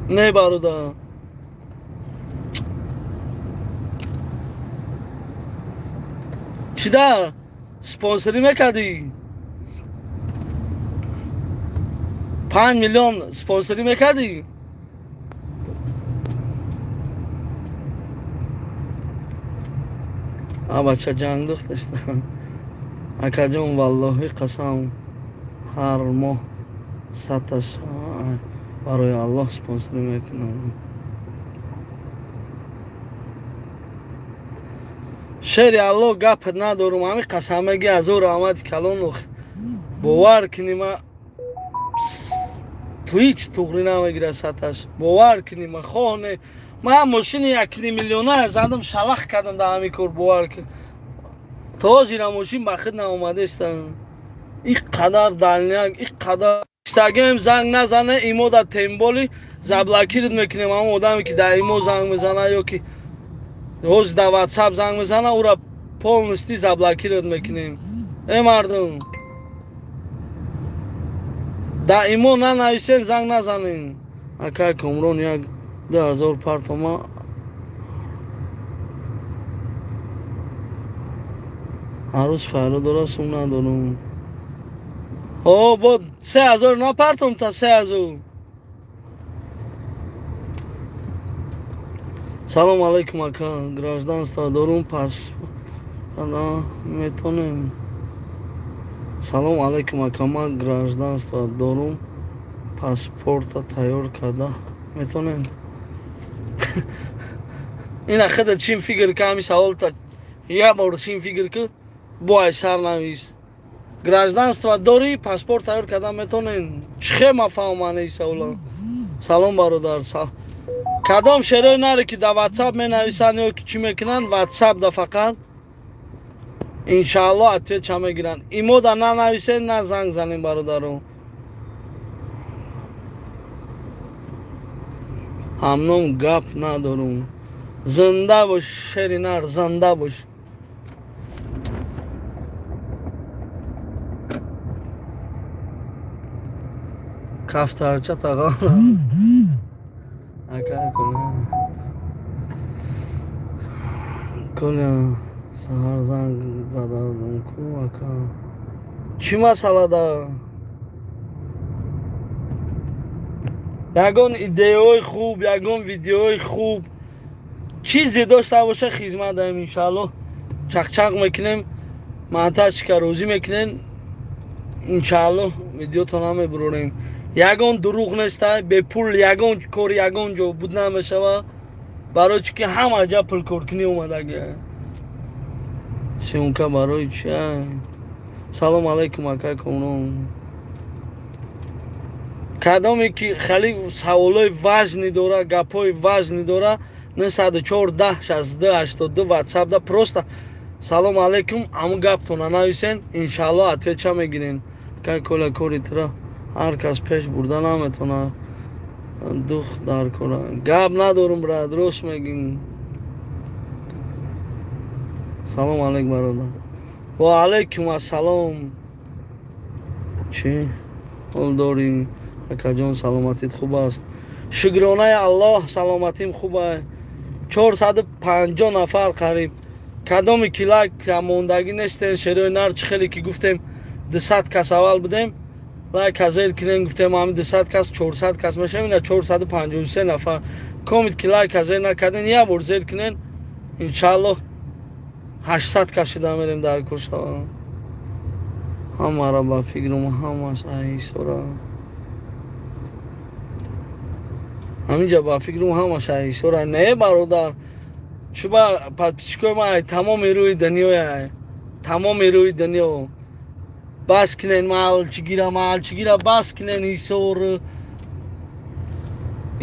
Не, бародар. Чида спонсорӣ мекардӣ? 5 миллион спонсорӣ мекардӣ? А бача ҷанг духташта. Акаҷон, валлоҳи қасам, ҳар моҳ садташ барои Аллоҳ спонсорӣ мекунам. Шери Аллоҳ, гапат надорум, ҳами қасамаги ҳазор раҳмати калон. Бовар кунӣ, ма ту ҳеҷ туғрӣ намегира саташ. Бовар кунӣ, ма хоҳне, ман мошини 1,5 миллиона задам, шалах кардам дар ҳамин кор. Бовар кун, то ҳозира мошин ба худ наомадестам. Ин қадар дальняк, ин қадар истагем, занг назане имо да, тем более заблокировать мекунем. Ҳамон одаме ки дар имо занг мезана ё ки ҳозир дар ватсап занг мезана, ӯра полностью заблокировать мекунем. Э, мардум, дар имо нанависем, занг назанем. Акай Комрон, як 2000 партома ҳаррӯз файро дора, сум надорум. О, бо 3000 напартом та 3000. Салом алейкум, ака, гражданство дорум, пас метонем? Салом алейкум, ака, ман гражданство дорум, паспорта тайёр карда метонем? Ина худа чин фикр ка, ҳами саволта як бор чин фикр ку, бо ай сар навис. Гражданство дорӣ, паспорт тайёр карда метонем? Чихе ма фаҳмам ин савола? Салом, бародар. Кадом шерои наре ки дар ватсап менависанд ё ки чӣ мекунанд, ватсап да фақат иншаалло ответ мегиранд. Имо да нанависен, на занг занем, бародаро. Ҳамном гап надорум. Зинда бош, шери нар, зинда бош. Кафтарча тағо ака. Коля, саҳар занг задам ку, ака, чӣ масъалада? Ягон идеяҳои хуб, ягон видеои хуб, чизе дошта боша, хизмат даем, иншаалло. Чақчақ мекунем, монтажка розӣ мекунем, иншаалло видеотона мебурорем. Ягон дурӯғ неста, бепул ягон кор ягон ҷо буд намешава, барои чи ки ҳама ҷа пулкоркунӣ омадаги. Съёмка барои чи? Салом алейкум, ака Комрон. Кадоме ки хеле саволҳои важный дора, гапҳои важный дора, 904 10 62 82 ватсап да просто салом алейкум, ҳамун гаптона нависен, иншаалло ответ мегирен. Кай коля, кори тура ҳар кас пеш бурда наметавона, дух дар кора. Гап надорум, брат, рост мегим. Салом алейкум, бародар. Ва алейкум ассалом. Чӣ ҳол дорӣ, акаҷон, саломатит хуб аст? Шукронаи Аллоҳ, саломатим хуб аст. 450 нафар қариб. Кадоми ки лайк мондагӣ нестен, шерои нар, чӣ хеле ки гуфтем, 200 кас аввал будем. Лайка зер кунен, гуфтем ҳами 200 кас, 400 кас мешавем, ина 453 нафар. Комит ки лайка зер накарден, як бор зер кунен, иншааллоҳ 800 кас шуда мерем дар кор шава. Ҳамара ба фикрум ҳамаш айсора. Ҳаминҷа ба фикрум ҳамаш айсора. Не бародар, чуба подписчикои ма тамоми рӯи дунёя, тамоми рӯи дунё. Бас кунен маҳалчигира, маҳалчигира бас кунен ҳисор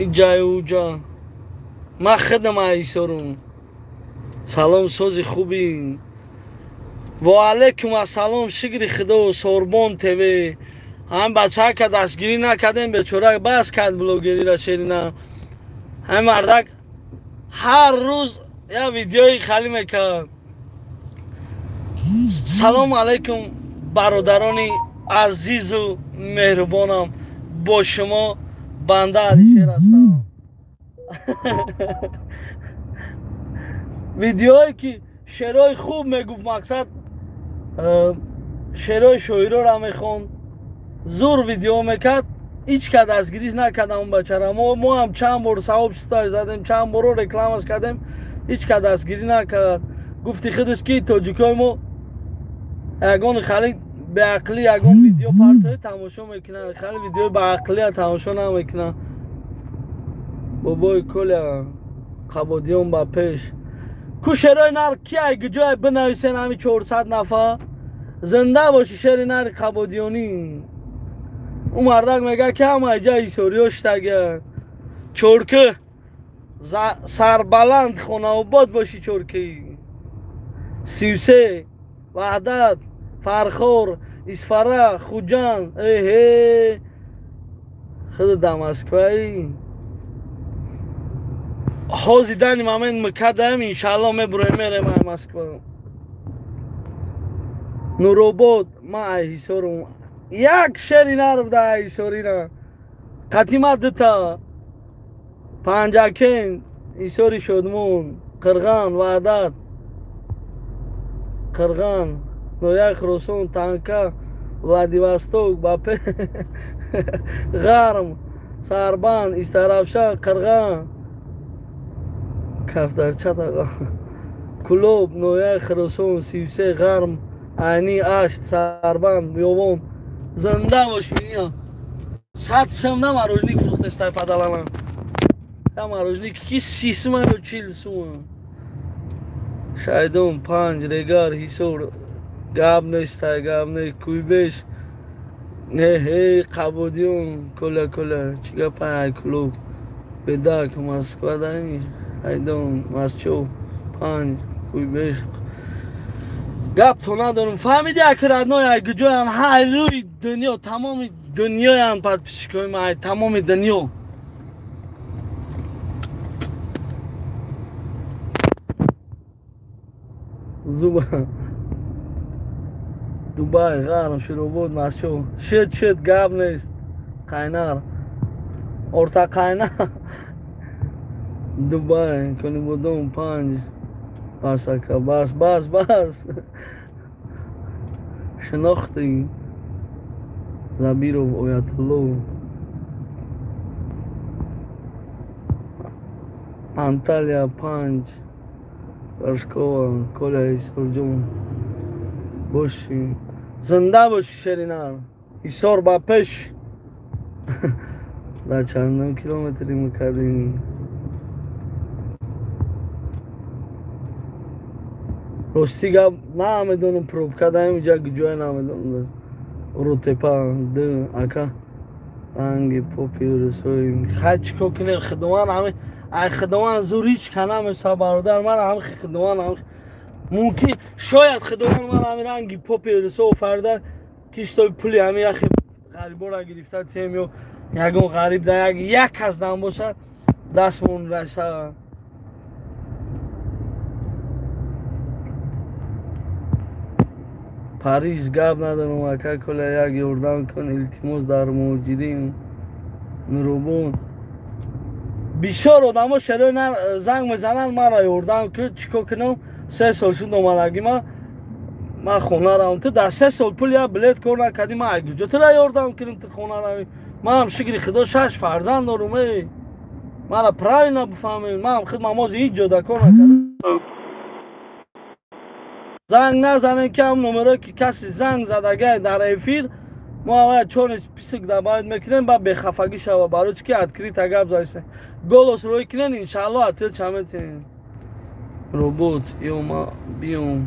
иҷаю уҷа. Ман худам ҳисорум. Салом сози хуби. Ва алайкум ассалом, шукри худо. Сорбон ТВ. Ҳам бачака дастгирӣ накардем, бечора бас кард блогерира шерина. Ҳам мардак ҳар рӯз як видеои халӣ мекард. Салому алайкум бародарони азизу меҳрубонам, бо шумо банда Алишер ҳастам. Видеое ки шеърҳои хуб мегуфт, мақсад шеърҳои шоироро мехонд, зур видео мекард, ҳеҷ ка дастгириш накард он бачара. Мо ҳам чанд бор савоб стай задем, чанд боро рекламаш кардем, ҳеҷ ка дастгирӣ накард. Гуфти худаш ки тоҷикои мо ягон хали беақлӣ ягон видео партои тамошо мекунанд, хали видеои баақлия тамошо намекунанд. Бобои Коля Қабодиён ба пеш. Ку шерои нар кияй гуҷое бинависен ҳами 400 нафар. Зинда боши шери нари Қабодиёнӣ. Ӯ мардак мега ки ҳама иҷа ҳисориё шитага. Чоркӣ сарбаланд хонаобод боши чоркӣ. 33 Ваҳдат, Фархор, Исфара, Хуҷанд. Эҳе, худ да Москваи. Ҳози дани момент мекадаем, иншааллоҳ мебуроем, мерем ай Москва. Нуробод, ман ай ҳисорум. Як шери нарбда ай ҳисорина. Қатима дута. Панҷакен, ҳисори Шодмон, Қирған, Ваҳдат, Қирған, Нояи Хуросон, Танка, Владивосток, Бапе, Ғарм, Сарбанд, Истаравшан, Қирған, Кафтарча, Кулоб, Нояи Хуросон, 33, Ғарм, Айни, Ашт, Сарбанд, Биёбон. Зинда боши. 100 сум на марожник фурӯхтестай падалана. Я марожник ки 30 сума ё 40 сума. Шайдон, Панҷ, Регар, Ҳисор. Гап нестай, гап не, Куйбеш. Не, Қабодиён, Коля, Коля, чӣ гапай ай Кулоб. Бедак, Москва дай, Айдон, Масчов, Панҷ, Куйбеш. Гап то надорум. Фаҳмиди аки родной ай гуҷоян, ҳар рӯи дунё, тамоми дунёян подписчикои ма, ай тамоми дунё. Зуба. Дубай, Ғарм, Широбод, Масчов. Шит, шит, гап нест. Қайнар. Орта Қайнар. Дубай, Конибодом, Панҷ. Бас ака, бас, бас, бас. Шинохтӣ. Забиров, Оятулло. Анталия, Панҷ. Рашкова, Коля Ҳисорҷон. Боши. Зинда боши шеринар. Ҳисор ба пеш. Дар чандум километри мекардем. Рости гап намедонам, пробка даем иҷа гуҷое намедонам. Ротепа, д, ака. Ранги попи русои. Хай чӣ кор кунем, худованд ҳами ай худованд зур ҳеҷ ка намеса бародар. Ман ҳами худованд ҳами мумкин шояд худованд ман ҳами ранги попи русо офарида ки шитоби пули ҳами яхе ғариборо гирифта тием ё ягон ғариб да як кас дам бошад дастмон раса. Париж гап надорам ака, Коля як ёрдам кун илтимос дар муҳоҷирин. Нуробон. Бисёр одамо шерои занг мезананд, маро ёрдам кун, чӣ кор кунам? 3 сол шуд омадагима, Ман хона равам. Ту дар 6 сол пул як билет кор накардӣ, ман ай куҷо тура ёрдам кунам ту хона равӣ? Ман ҳам шукри худо 6 фарзанд дорум. Эй, мара правильно бифаҳмед, ман ҳам худ мамози ҳеҷ ҷода кор накардам. Занг назанед ки ҳам номерое ки каси занг задагай дар эфир, мо аввал чорный список добавить мекунем, баъд бехафагӣ шава, барои чӣ ки открыто гап задистем. Голос рӯй кунен, иншаалло ответ метиҳем. Робот ё ма биём.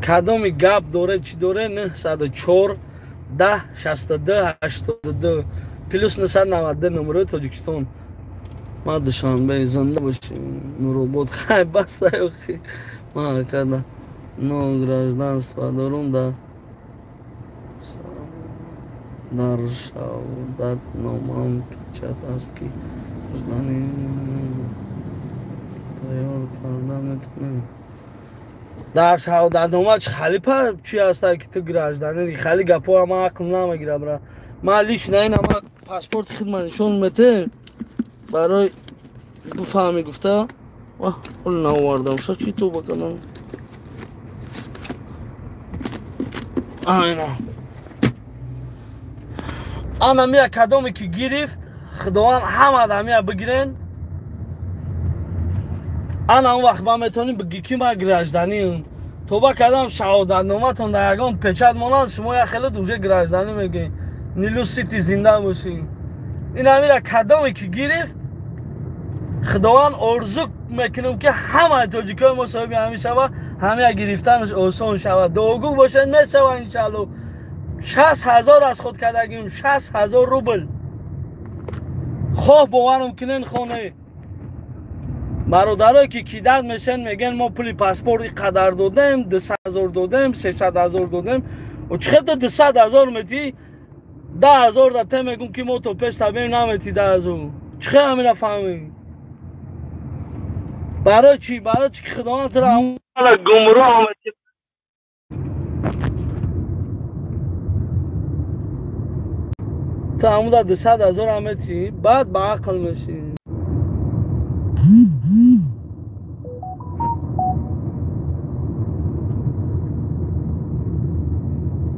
Кадоми гап доре, чӣ доре? 904 10 62 82 плюс 992 номерои Тоҷикистон. Ма Душанбе зинда бошем. Нуробод хай бас охи. Ма карда но гражданство дорум да дар шаҳодатномаам печат аст ки гражданин тайёр карда метавонем. Дар шаҳодатнома чӣ хали чи ҳаста ки ту гражданин? Хали гапҳоа ман ақл намегирам, бра. Ман лично ина ман паспорти хидмат нишон метем барои бифаҳмӣ гуфта. Ваҳ, ҳол наовардам. Ша чӣ тоба кардам? Айна. Ана мия кадоме ки гирифт, Худованд ҳама адамия бигирен. Ана он вақт ман метавонем бигӣ ки ман гражданин. Тоба кардам шаҳодатноматон дар ягон печат монанд, шумо як хеле уже гражданин мегӯед. Нилу Сити зинда бошӣ. Ин амира кадоме ки гирифт, Худованд орзу мекунем ки ҳамаи тоҷикои мо соҳиби ҳамин шава, ҳамия гирифтанаш осон шавад. Дуогӯ бошед, мешава иншаалло. 60 000 аз худ кардагим, 60 000 рубл. Хоҳ боварам кунен хоне. Бародарое ки кидат мешен, мегӯянд мо пули паспорт ин қадар додем, 200 000 додем, 300 000 додем. Чӣ хел 200 000 метӣ? 10 000 да те мегӯм ки мо то пеш табем наметӣ 10 000. Чӣ хел ҳамина фаҳмӣ? Барои чӣ? Барои чӣ ки Худованд туро ҳамон гумроҳ мекунад. Ту ҳамуда 200 000 ҳам метӣ, баъд ба ақл мешӣ.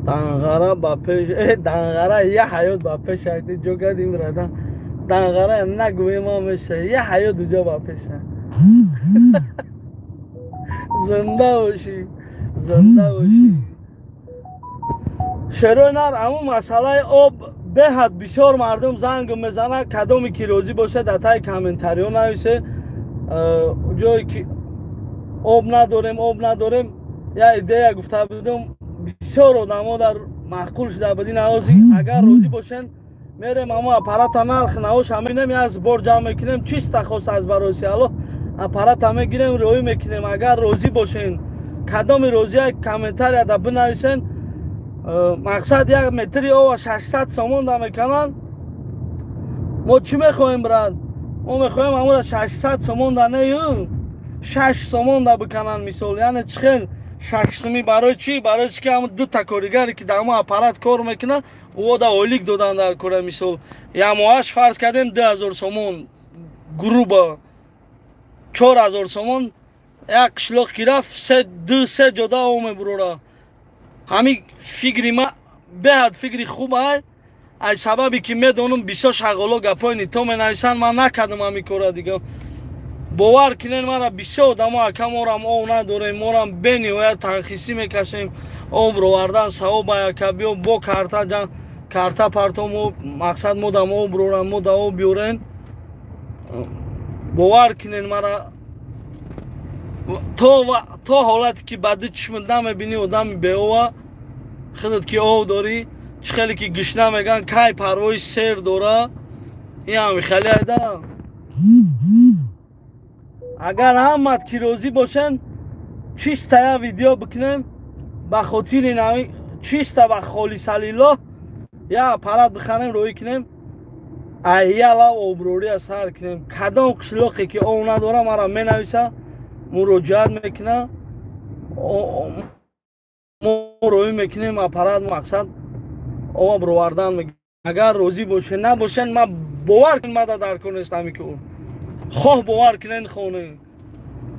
Данғара ба пеш, данғара я ҳаёт ба пеш айди ҷо кардим рада. Данғара нагӯем ҳам меша, я ҳаёт уҷо ба пеша. Зинда бошӣ, зинда бошӣ. Шерои нар, ҳамун масъалаи об беҳад бисёр мардум занг мезанад, кадоме ки розӣ бошад дар таи комментариҳо нависе. Ҷое ки об надорем, об надорем, я идея гуфта будам, бисёр одамо дар маъқул шуда буд. Ин ҳозир агар розӣ бошен, мерем ҳамо аппарата нарх навоша мебинем, як сбор ҷамъ мекунем, чиста хост аз бароси Аллоҳ аппарата мегирем, роӣ мекунем. Агар розӣ бошен, кадоми розия комментарияда бинависен. Мақсад як метри ова 600 сомон да мекунанд. Мо чӣ мехоҳем, брат? Мо мехоҳем ҳамура 600 сомон да не, 6 сомон да бикананд мисол. Яъне чӣ хел 6 сомӣ? Барои чӣ? Барои чӣ ки ҳамун дута коригаре ки дар ҳамон аппарат кор мекунад, ӯ да ойлик додан дар кора. Мисол як моҳаш фарз кардем 2000 сомон, грубо 4000 сомон як қишлоқ ки рафт, 2-3 ҷода об мебурора. Ҳамин фикри ма беҳад фикри хуб ай. Аз сабабе ки медонам бисёр шағоло гапҳои нито менависанд, ман накардам ҳамин кора дига. Бовар кунед мара бисёр одамо ака морам об надорем, морам бениҳоят танхисӣ мекашем. Об ровардан савоб ай ака, биё бо карта ҷан карта парто, мо мақсад мо дам об рорам, мо да об биёрен. Бовар кунед мара то ҳолате ки ба ду чишмат намебинӣ одами беова, худат ки об дорӣ, чӣ хеле ки гушна мегӯянд, кай парвои сер дора, ин ҳами хеле айда. Агар ҳамат ки розӣ бошен, чиста я видео бикунем ба хотири нави чиста ба холисалиллоҳ я аппарат бихарем, роӣ кунем, айяла обрория сар кунем. Кадом қишлоқе ки об надора, мара менависа, муроҷиат мекуна, мо роӣ мекунем аппарат, мақсад об ровардан. Агар розӣ бошен, набошен, ман бовар кун, мада дар кор нест ҳамин ки Хоҳ бовар кунен хоне.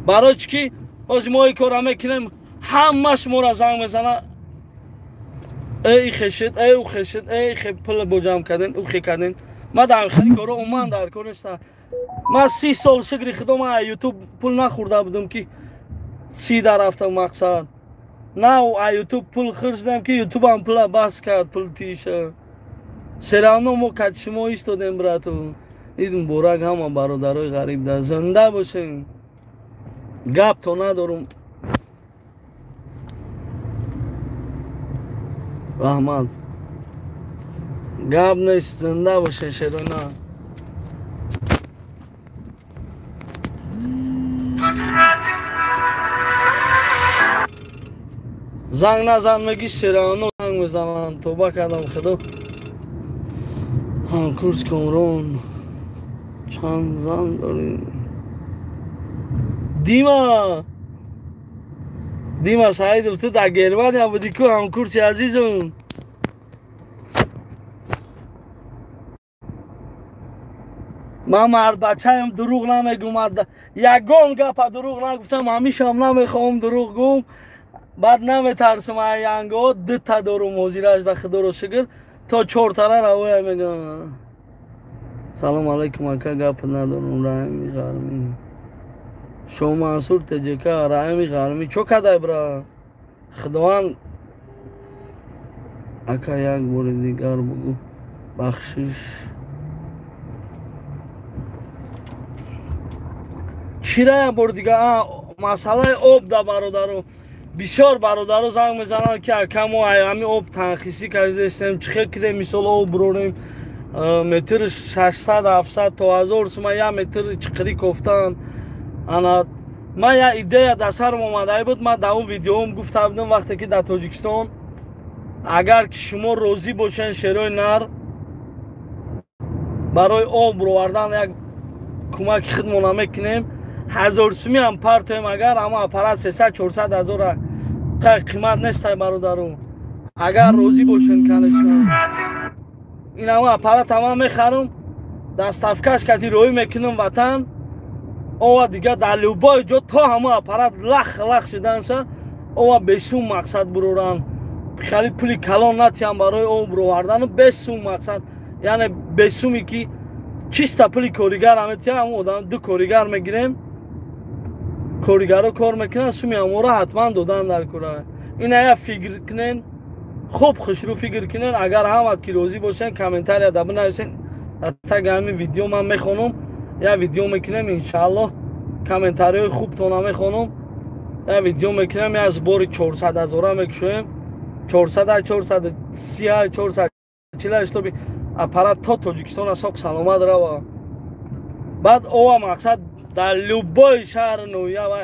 Барои чӣ ки ҳозир мо ин корро мекунем, ҳамаш моро занг мезана. Эй хешид, эй ӯ хешид, эй хе пул бо ҷамъ карден, ӯ хе карден. Ма дар хеле коро умуман дар кор нестам. Ма 30 сол шукри худо ма ютуб пул нахӯрда будам ки 30 дар рафтам мақсад. На ютуб пул хӯрдам ки ютубам пула бас кард, пул тиша. Серавно мо кати шумо истодем, брату. Ид муборак ҳама бародарои ғариб да. Зинда бошем. Гап то надорум. Раҳмат. Гап нест, зинда боше шерона. Занг назан меги шерано занг мезананд. Тоба кардам худо. Ҳамкурс Комрон. Чанд зан дорем? Дима! Дима Саидов, ту дар Германия будӣ ку ҳамкурси азизум? Ман мардбачаем, дурӯғ намегӯм. Ягон гапа дурӯғ нагуфтам, ҳамишам намехоҳам дурӯғ гӯм. Баъд наметарсам янго, дута дорум ҳозираш да худоро шукр, то чортара равоя мегӯям. Салом алайкум ака, гап надорум. Раҳими Ғармӣ. Шоҳ Мансур ТЖК, Раҳими Ғармӣ. Чо кадай бра? Худованд ака як бори дигар бугӯ бахшиш. Чира як бори дигар? Масъалаи об да бародаро. Бисёр бародаро занг мезананд ки ака мо ҳами об танхисӣ кардастем, чӣ хел кидем мисол об бурорем. Метр 600 700 то 1000 сума як метр чиқирӣ кофтан. Ана ман як идея дар сарам омада буд, ман дар он видеоам гуфта будам вақте ки дар Тоҷикистон агар ки шумо розӣ бошед шерои нар барои об буровардан як кӯмаки худмона мекунем, 1000 сумӣ ҳам партоем, агар ҳама аппарат 300-400 ҳазор қимат нестай бародару. Агар розӣ бошед, конечно. Ин ҳама аппарат ҳама мехарам, доставкаш кати роӣ мекунам ватан. Ова дига дар любой ҷо то ҳама аппарат лах-лах шуданша, ова бесум мақсад буроранд. Хеле пули калон натиҳам барои об буровардану бесум мақсад, яъне бесуме ки чиста пули коригар ҳам метиҳам, одам ду коригар мегирем, коригаро кор мекунанд, суми ҳаморо ҳатман додан дар кора. Ина я фикр кунен, хуб хушрӯ фикр кунен. Агар ҳамат ки розӣ бошен, комментария да бинависен. Дар таги ҳамин видео ман мехонам, як видео мекунем иншааллоҳ, комментариҳои хубтона мехонам, як видео мекунем, як сбори 400 ҳазора мекушоем, 400, 430, 440 штоби аппарат то Тоҷикистон асоқ саломат рава. Баъд ова мақсад дар любой шаҳр ноҳия ва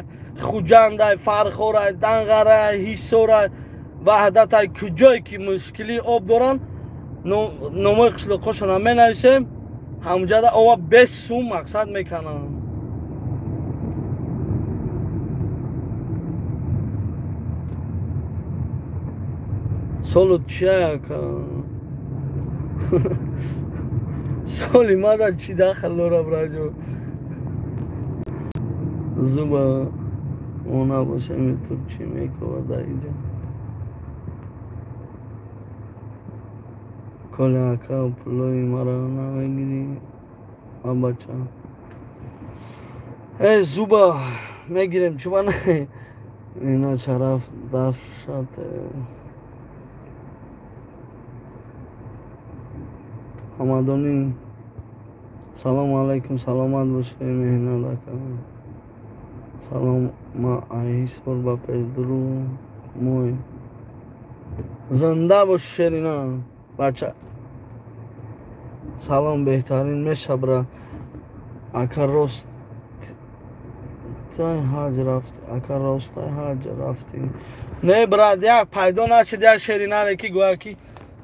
Хуҷандай, Фархорай, Данғарай, Ҳисорай, Ваҳдатай, куҷое ки мушкили об доранд, номои қишлоқҳошона менависем, ҳамҷада ова бес сум мақсад мекунанд. Солу чия ака? Соли мада чӣ дахл дора браҷо? Зуба мо набошем ютуб чӣ мекова дар инҷо? Коля ака пулои маро намегирӣ? Бача. Э зуба мегирем, чуба не? Ина шараф дафшат. Ҳамадонӣ салом алайкум, саломат бошед меҳнат ака. Салом, ма Айҳисор ба педру мой. Зинда бош шерина бача. Салом, беҳтарин мешабра. Ака рост тай ҳаҷ рафт, ака рост тай ҳаҷ рафтӣ. Не брат, як пайдо нашид як шеринаре ки гӯяд ки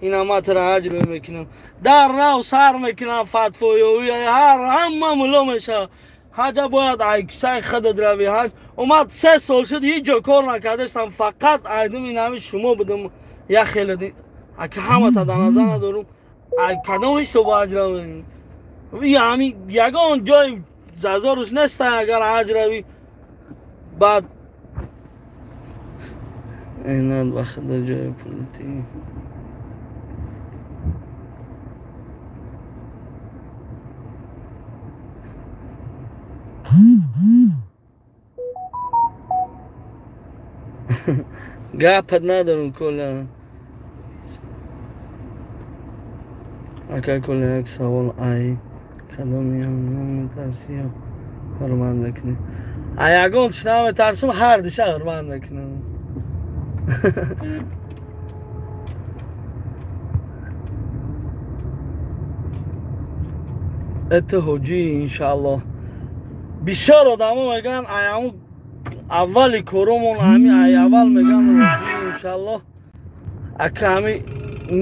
ина ма тра ҳаҷ рӯй мекунам. Дар рав сар мекунам фатвои ҳар ҳама мулло мешавад. Ҳаҷа бояд айкисаи худат рави ҳаҷ. Омад 3 сол шуд ҳеҷ ҷо кор накардастам, фақат айдум ин ҳами шумо будам як хеле ака ҳамата дар назар надорум. Ай кадом ҳисоб ҳаҷ равем? Ҳами ягон ҷои зазоруш нест, агар ҳаҷ равӣ баъд инад ба худо ҷои пулти. Гапат надорум, Коля. Ака Коля, як савол: ай кадомиам наметарсӣ ё ҳурмат мекунӣ? А ягон чӣ наметарсум, ҳар душа ҳурмат мекунам. Это ҳоҷӣ, иншааллоҳ. Бисёр одамо мегӯянд, аяму аввали коромон ҳами ай аввал мегӯянд, иншааллоҳ. Ака, ҳами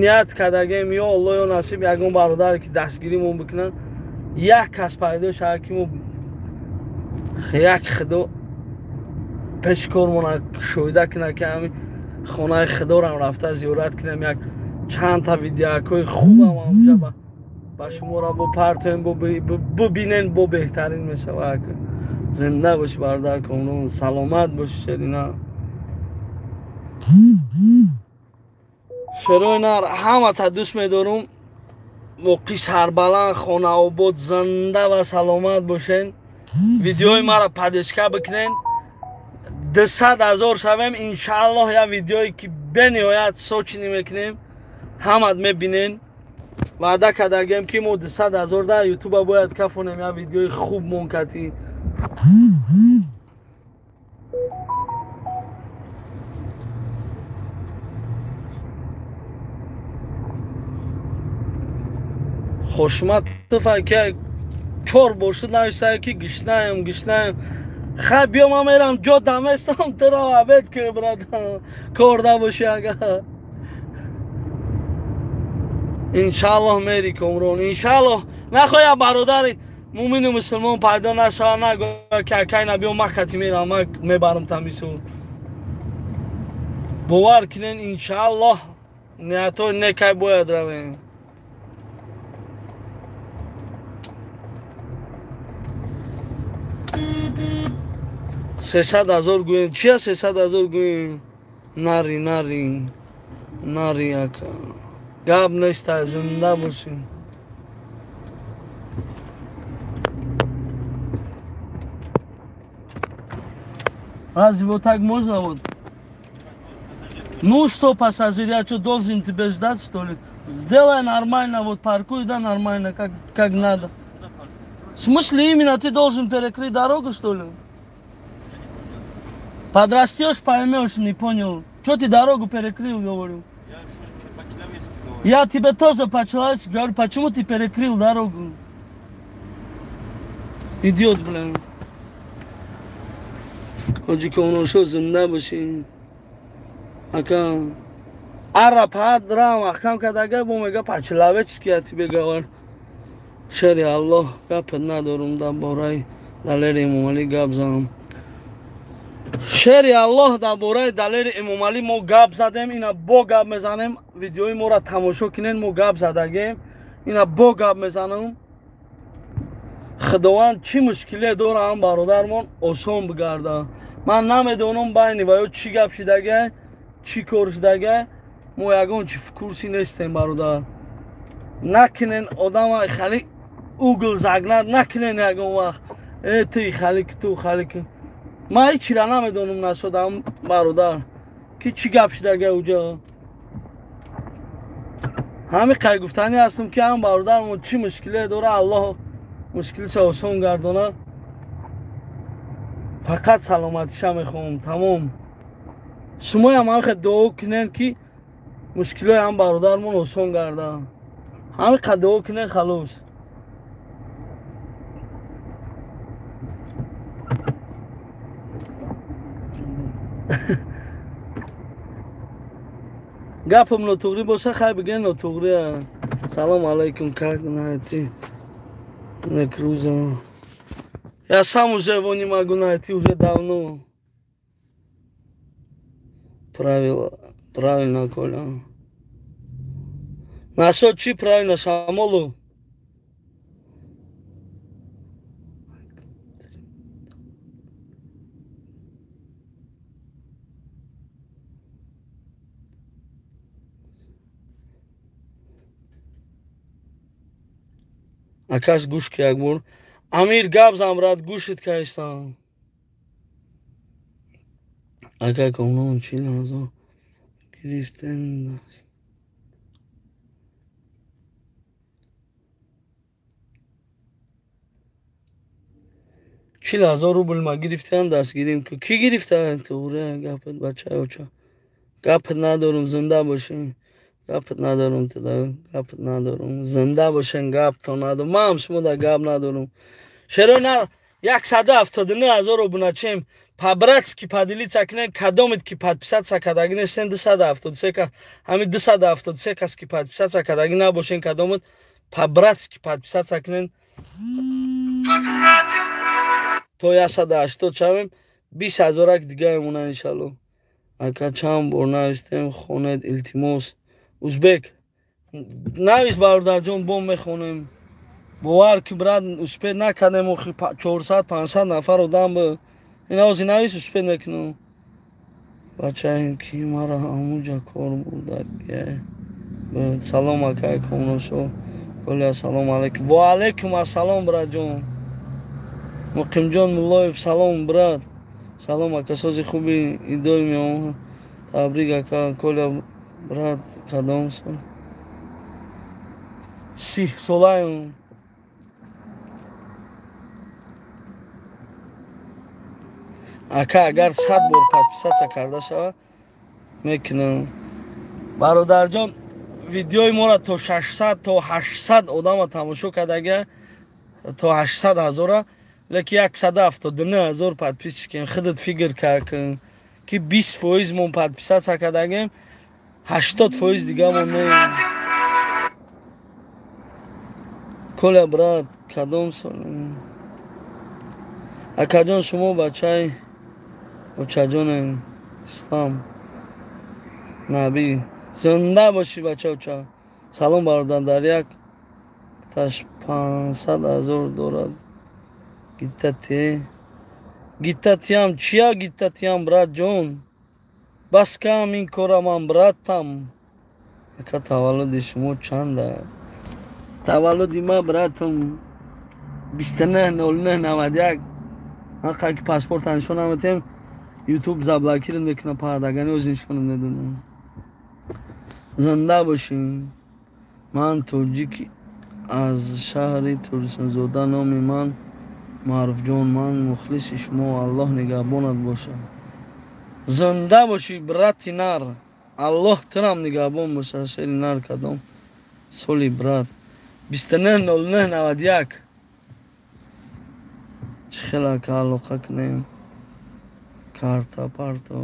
ният кардагем, ё Алло, ё насиб, ягон бародаре ки дастгиримон бикунанд, як кас пайдо шавад, ки мо як худо пеши кормона кушоида кунад, ки ҳами хонаи худорам рафта зиёрат кунем, як чандта видеокҳои хубам ҳамҷа ба шуморо бо партоем, бубинен, бо беҳтарин мешавад. Зинда бошӣ, бародар Комрон, саломат бошӣ. Шерина, шерои нар, ҳамата дӯст медорум. Воқи сарбаланд, хонаобод, зинда ва саломат бошен. Видеои маро поддержка бикунен, 200 000 шавем, иншааллоҳ, як видеое ки бениҳоят сочинӣ мекунем, ҳамат мебинен. Ваъда кардагем, ки мо 200 000 да ютуба бояд кафонем, як видеои хуб монкатӣ. Хошматов ки чор бор шуд нависае, ки гишнаем, гишнаем. Хай, биё, ман мерам, ҷо даместам, туро обед ки, брат, кор набошӣ агар. Иншааллоҳ мери, Комрон, иншааллоҳ. Нахоҳ бародари мумину мусулмон пайдо нашава, нагӯя, ки акай набиё, ма хати мерам, ма мебарам тамису. Бовар кунен, иншааллоҳ, ниятҳои некай бояд равем. 300 000 гӯем, чия 300 000 гӯем? Нари, нари, нари, ака, гап неста, зинда бошем. Разве вот так можно вот? Ну что, пассажир, я что, должен тебе ждать, что ли? Сделай нормально, вот паркуй, да, нормально, как надо. В смысле, именно ты должен перекрыть дорогу, что ли? Подрастешь, поймешь, не понял. Что ты дорогу перекрыл, говорю? Я что, по-человечески говорю. Я тебе тоже по-человечески говорю, почему ты перекрыл дорогу? Идиот, блин. Ҳоҷи Комроншо, зинда бошӣ, ака. Ара падрам аҳкам кардага, бо мега по-человечески я тебе говорю. Шери Аллоҳ, гапет надорум, дар бораи Далери Эмомалӣ гап занам. Шери Аллоҳ, дар бораи Далери Эмомалӣ мо гап задем, ина бо гап мезанем. Видеои моро тамошо кунен, мо гап задагем, ина бо гап мезанам. Худованд чӣ мушкиле дорам, бародармон осон бигарда. Ман намедонам, байни ва ё чӣ гап шидагай, чӣ кор шидагай, мо ягон чи курси нестем, бародар. Накунен одама хали угол загнать, накунен ягон вақт. Э, ты хали, ту хали. Ман ҳечира намедонам насодам, бародар, ки чӣ гап шидагай уҷа. Ҳамин қай гуфтанӣ ҳастам, ки ҳам бародармон чӣ мушкиле дора, Аллоҳ мушкилиша осон гардонад. Фақат саломатиша мехоҳам, тамом. Шумоям ҳамихе дуо кунем, ки мушкилои ҳам бародармон осон гардад. Ҳамин қад дуо кунем, халос. Гапам нотуғрӣ боша, хай бигӯен, нотуғрия. Салом алайкум, как найти Некруза? Я сам уже его не могу найти уже давно. Правило, правильно, Коля. Насчет чи правильно, Шамолу? Акаш гӯш ки як бор. Амир гап зан брат, гӯшит кайстам. Ака комнон 40 000 гирифтен. 40 000 рубл ма гирифтан, дастгирим. Ки гирифта? Туғри гапат, бача оча. Гапат надорум, зинда бошин. Гапат надорум, туда гапат надорум. Зинда бошин, гап то надорум. Ман шумо да гап надорум. Шеро на 179 000 обуначем. По-братски поделиться кунед, кадомед ки подписаться кардаги нестен, 273 кас, ҳамин 273 кас ки подписаться кардаги набошен, кадомед по-братски подписаться кунед. То 180 шавем, 20 ҳазорак дига мемонад, иншалло. Ака, чанд бор навистем, хонед, илтимос. Узбек навис, бародарҷон, бо мехонем. Бовар ки, брат, успеть накардем, охи 400 500 нафар одам б ин ози навис, успеть мекунам. Бачаем ки мара ҳамуҷа кор бурда. Салом, акай Комношо. Коля, салом алейкум. Ва алейкум ассалом, братҷон. Муқимҷон Муллоев, салом, брат. Салом, ака, сози хуби, идои меом. Табрик, ака. Коля, брат, кадом сол? 30 солаем. Ака, агар 100 бор подписаться карда шавад, мекунам. Бародарҷон, видеои моро то 600, то 800 одама тамошо кардага, то 800 ҳазора, лекин 179 000 подписчикем. Худат фикр кун, ки 20% мон подписаться кардагем, 80% дигамон не. Коля, брат, кадом сол? Акаҷон, шумо бачаи очаҷонем. Ислам Набӣ, зинда бошӣ, бача оча. Салом, бародар, дар як таш 500 000 дорад. Гитате гитатиам чия, гитатиам, братҷон, бас кам ин кора, ман братам. Ака, таваллуди шумо чанда? Таваллуди ма, братам, 29.09.91. Ҳаққа ки паспорта нишон наметем, Ютуб заблокировать мекуна, пардагани оз нишонам медодам. Зинда бошем. Ман тоҷик аз шаҳри Турсунзода, номи ман Маъруфҷон, ман мухлиси шумо, Аллоҳ нигаҳбонат бошад. Зинда бошӣ, брати нар, Аллоҳ тирам нигаҳбон бошад. Шери нар, кадом соли, брат? 29.09.91. Чӣ хел, ака, алоқа кунем? Карта парто,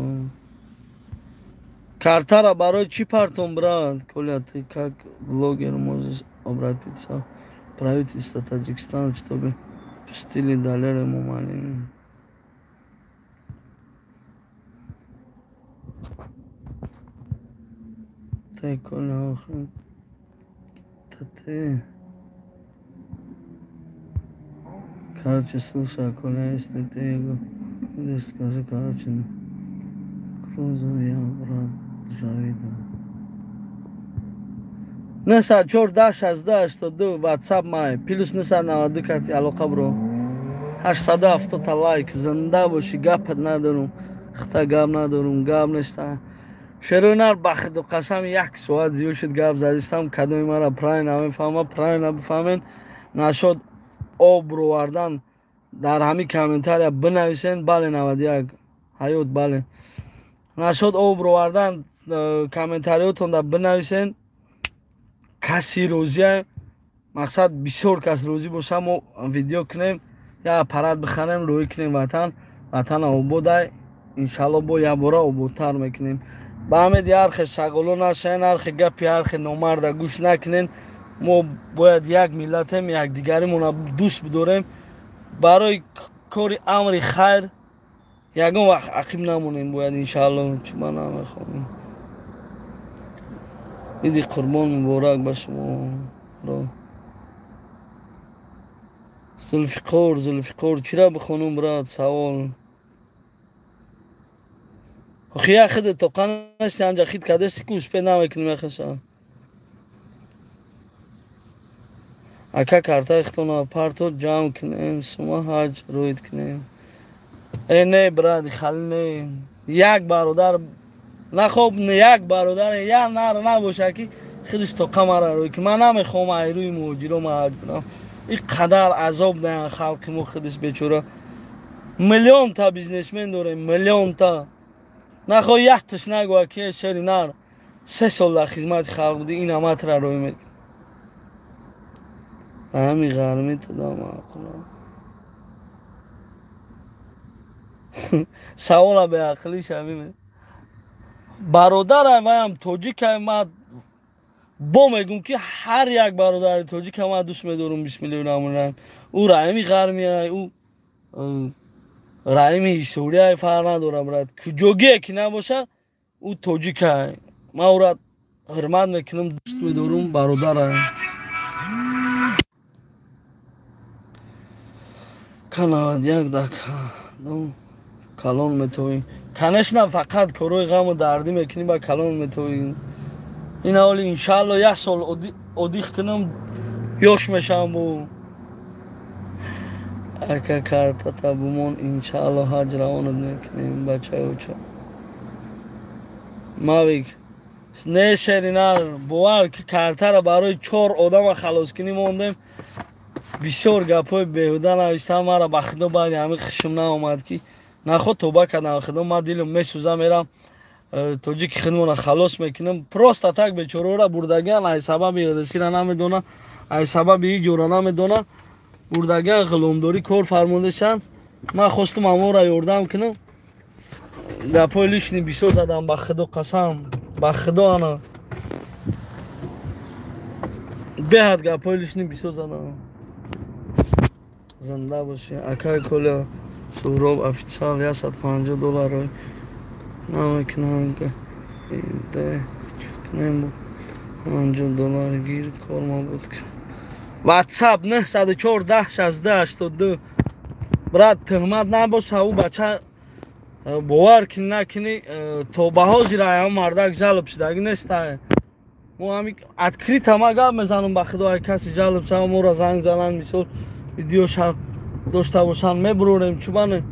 картара барои чӣ партом, брат? Коля, ты как блогер можешь обратиться в правительство Таджикистана, чтобы пустили Далера Эмомали? Ты, Коля, охи ты. Короче, слушай, Коля, если ты его будешь, скажи, короче, Крузу, я брат Жавида. 904 10 16 82, ватсап май, плюс 992 карти алоқа бро. 870 лайк, зинда бошӣ, гапат надорум, хта гап надорум, гап неста. Шерои нар, ба худо қасам, як соат зиёд шуд гап задистам. Кадоми мара правильно мефаҳма, правильно бифаҳмен. Нашод об ровардан, дар ҳамин комментария бинависен. Бале, 91 ҳаёт, бале. Нашод об ровардан, комментариётонда бинависен. Каси розия, мақсад бисёр кас розӣ боша, мо видео кунем, як аппарат бихарем, рӯӣ кунем. Ватан, ватана ободай, иншалло, бо якбора ободтар мекунем. Ба ҳамед ҳархе саголо нашаен, ҳархе гапи ҳархе номарда гӯш накунен. Мо бояд як миллатем, якдигаримона дӯст бидорем, барои кори амри хайр ягон вақт ақиб намонем бояд, иншалло. Чума намехонем. Иди Қурбон муборак ба шумо. Зулфиқор, Зулфиқор, чира бихонум, брат, савол? Охи як хиде тоқа нести, ҳамҷа хид кардести, ки успеть намекунем яхеса. Ака картаи хитона парто ҷамъ кунем, сума ҳаҷ рӯид кунем. Э не, брат, хали не. Як бародар нахоб, як бародар я нар набоша ки худаш тоқа мара рӯй ки ман намехоҳам ай рӯи муҳоҷиро ма ҳаҷ кунам. Ин қадар азоб даҳанд халқи мо худаш бечора. Миллионта бизнесмен дорем, миллионта. Нахоҳ якташ нагӯя ки шери нар 3 сол дар хизмати халқ будӣ, ин аматра рӯй мекунӣ. Ҳами ғармӣ туда маъқула. Савола беақлӣ шавиме. Бародарай ваям тоҷикай, ма бо мегум ки ҳар як бародари тоҷика ма дӯст медорум. Бисмиллоҳи раҳмони раҳим. Ӯ раҳими ғармиай, ӯ раҳими ҳисориай, фарқ надорам брат. Куҷогие ки набошад, ӯ тоҷикай. Ман ӯра ҳурмат мекунам, дӯст медорум, бародарай. Ка 91 дака калон метовӣ. Конечно, фақат корҳои ғаму дардӣ мекунӣ, ба калон метовӣ. Ин ҳоли иншаалло як сол одих кунам, ёш мешавам. Бу ака картата бумон, иншаалло ҳаҷ равонат мекунем, бачаи оча. Мавик не шеринар, бовар ки картара барои 4 одама халос кунӣ мондем. Бисёр гапҳои беҳуда навиштам, мара ба худо баъди ҳамин хушм наомад ки наход тоба кардам. Худо ман дилам месӯзам, мерам тоҷики худмона халос мекунам. Просто так бечораро бурдагиан, ай сабаби ҳодисира намедона, ай сабаби иҷора намедона, бурдагиан ғуломдорӣ кор фармудашанд. Ман хостум амора ёрдам кунам. Гапҳои лишни бисёр задам, ба худо қасам, ба худо ана беҳад гапҳои лишни бисёр задам. Зинда бошӣ акай Коля. Суҳроб официал 150 доллар намекунанд, 50 доллар гир корма буд. WhatsApp 904 10 16 82. Брат, тӯҳмат набоша, ӯ бача бовар кунӣ накунӣ, то ба ҳозир ай мардак ҷалб шудагӣ нестай. Мо ҳами открыто ма гап мезанам, ба худо ай каси ҷалб шава, моро занг зананд, мисол видео дошта бошанд, мебурорем. Чубане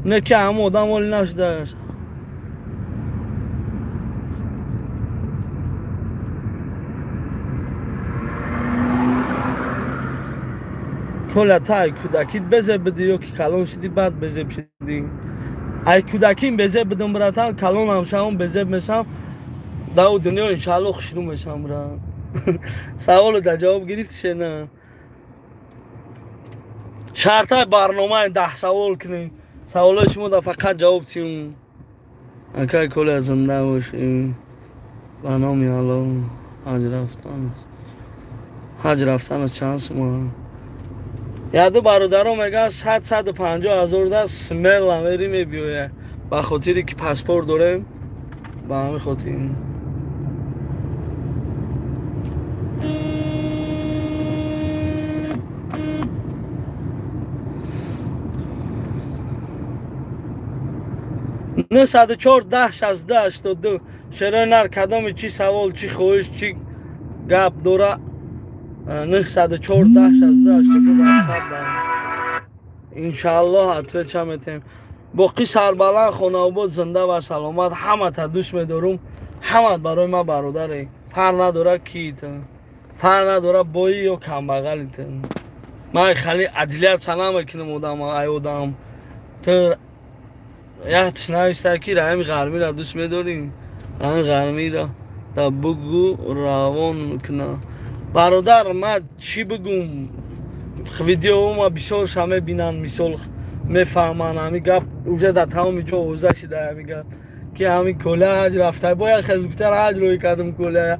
не ки ҳама одам оли нашуда. Коля, та ай кӯдакит безеб бидӣ ё ки калон шудӣ баъд безеб шудӣ? Ай кӯдаким безеб бидам, братан, калонам шавам безеб мешавам. Дар дунё иншаалло хушрӯ мешавам, брат. Саволу дар ҷавоб гирифти шена? Шартаи барномаи 10 савол кунем. Саволои шумо да фақат ҷавоб тиюм. Акай Коля, зинда бошӣ. Ба номи Аллоҳ. Ҳаҷ рафтан. Ҳаҷ рафтан чанд сума? Яду бародаро мегӯянд 100-150 ҳазор да смела мери мебиёя. Ба хотире ки паспорт дорем, ба ҳамин хотир. Нӯҳсаду чор даҳ шаздаҳ ҳаштоду ду. Шерои нар кадоми чӣ савол, чӣ хоҳиш, чӣ гап дора, 904 10 16 82. Иншааллоҳ ответ метем. Боқӣ сарбаланд, хонаобод, зинда ва саломат. Ҳамата дӯст медорум, ҳамат барои ман бародаре. Фарқ надора ки ту, фарқ надора боӣ ё камбағали ту. Ман хали адлиятса намекунам одам, ай одам. Ту як нависта ки раҳими ғармиро дӯст медорӣ, раҳими ғармиро да бугӯ равон куна. Бародар, ман чӣ бигӯм? Видеома бисёрша мебинанд, мисол мефаҳманд. Ҳами гап уже дар тамоми ҷо овоза шуда, ҳами гап ки ҳами Коля ҳаҷ рафта. Бояд хел гуфтан ҳаҷ рӯй кардам Коля.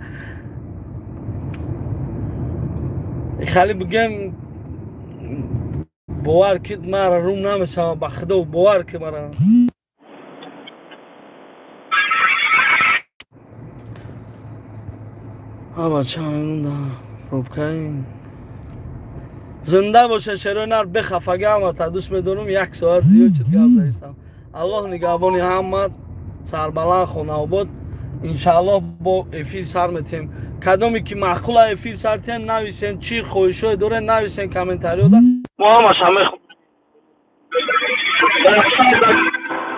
Хали бигем бовар ки мара рум намешава, ба худо бовар ки мара. Ҳа бача, пробкаи. Зинда боша шерои нар, бехафага ҳамата дӯст медорум. Як соат зиёд шуд гап заистам. Аллоҳ нигаҳбони ҳамат, сарбаланд, хонаобод. Иншааллоҳ бо эфир сар метиҳем. Кадоме ки маъқула эфир сартием, нависен, чӣ хоҳишҳое дорен, нависен комментариёда, мо ҳамаша мехонем.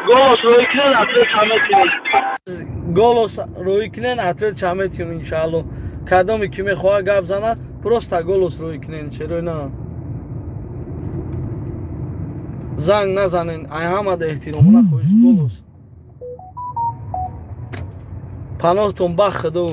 Голос рӯй кунен, ответ метиҳем. Голос рӯй кунен, ответ метиҳем, иншаалло. Кадоме ки мехоҳад гап занад, просто голос рӯй кунен, черои на занг назанен. Ай ҳамада эҳтиромона хоҳиш, голос. Паноҳтон ба Худо.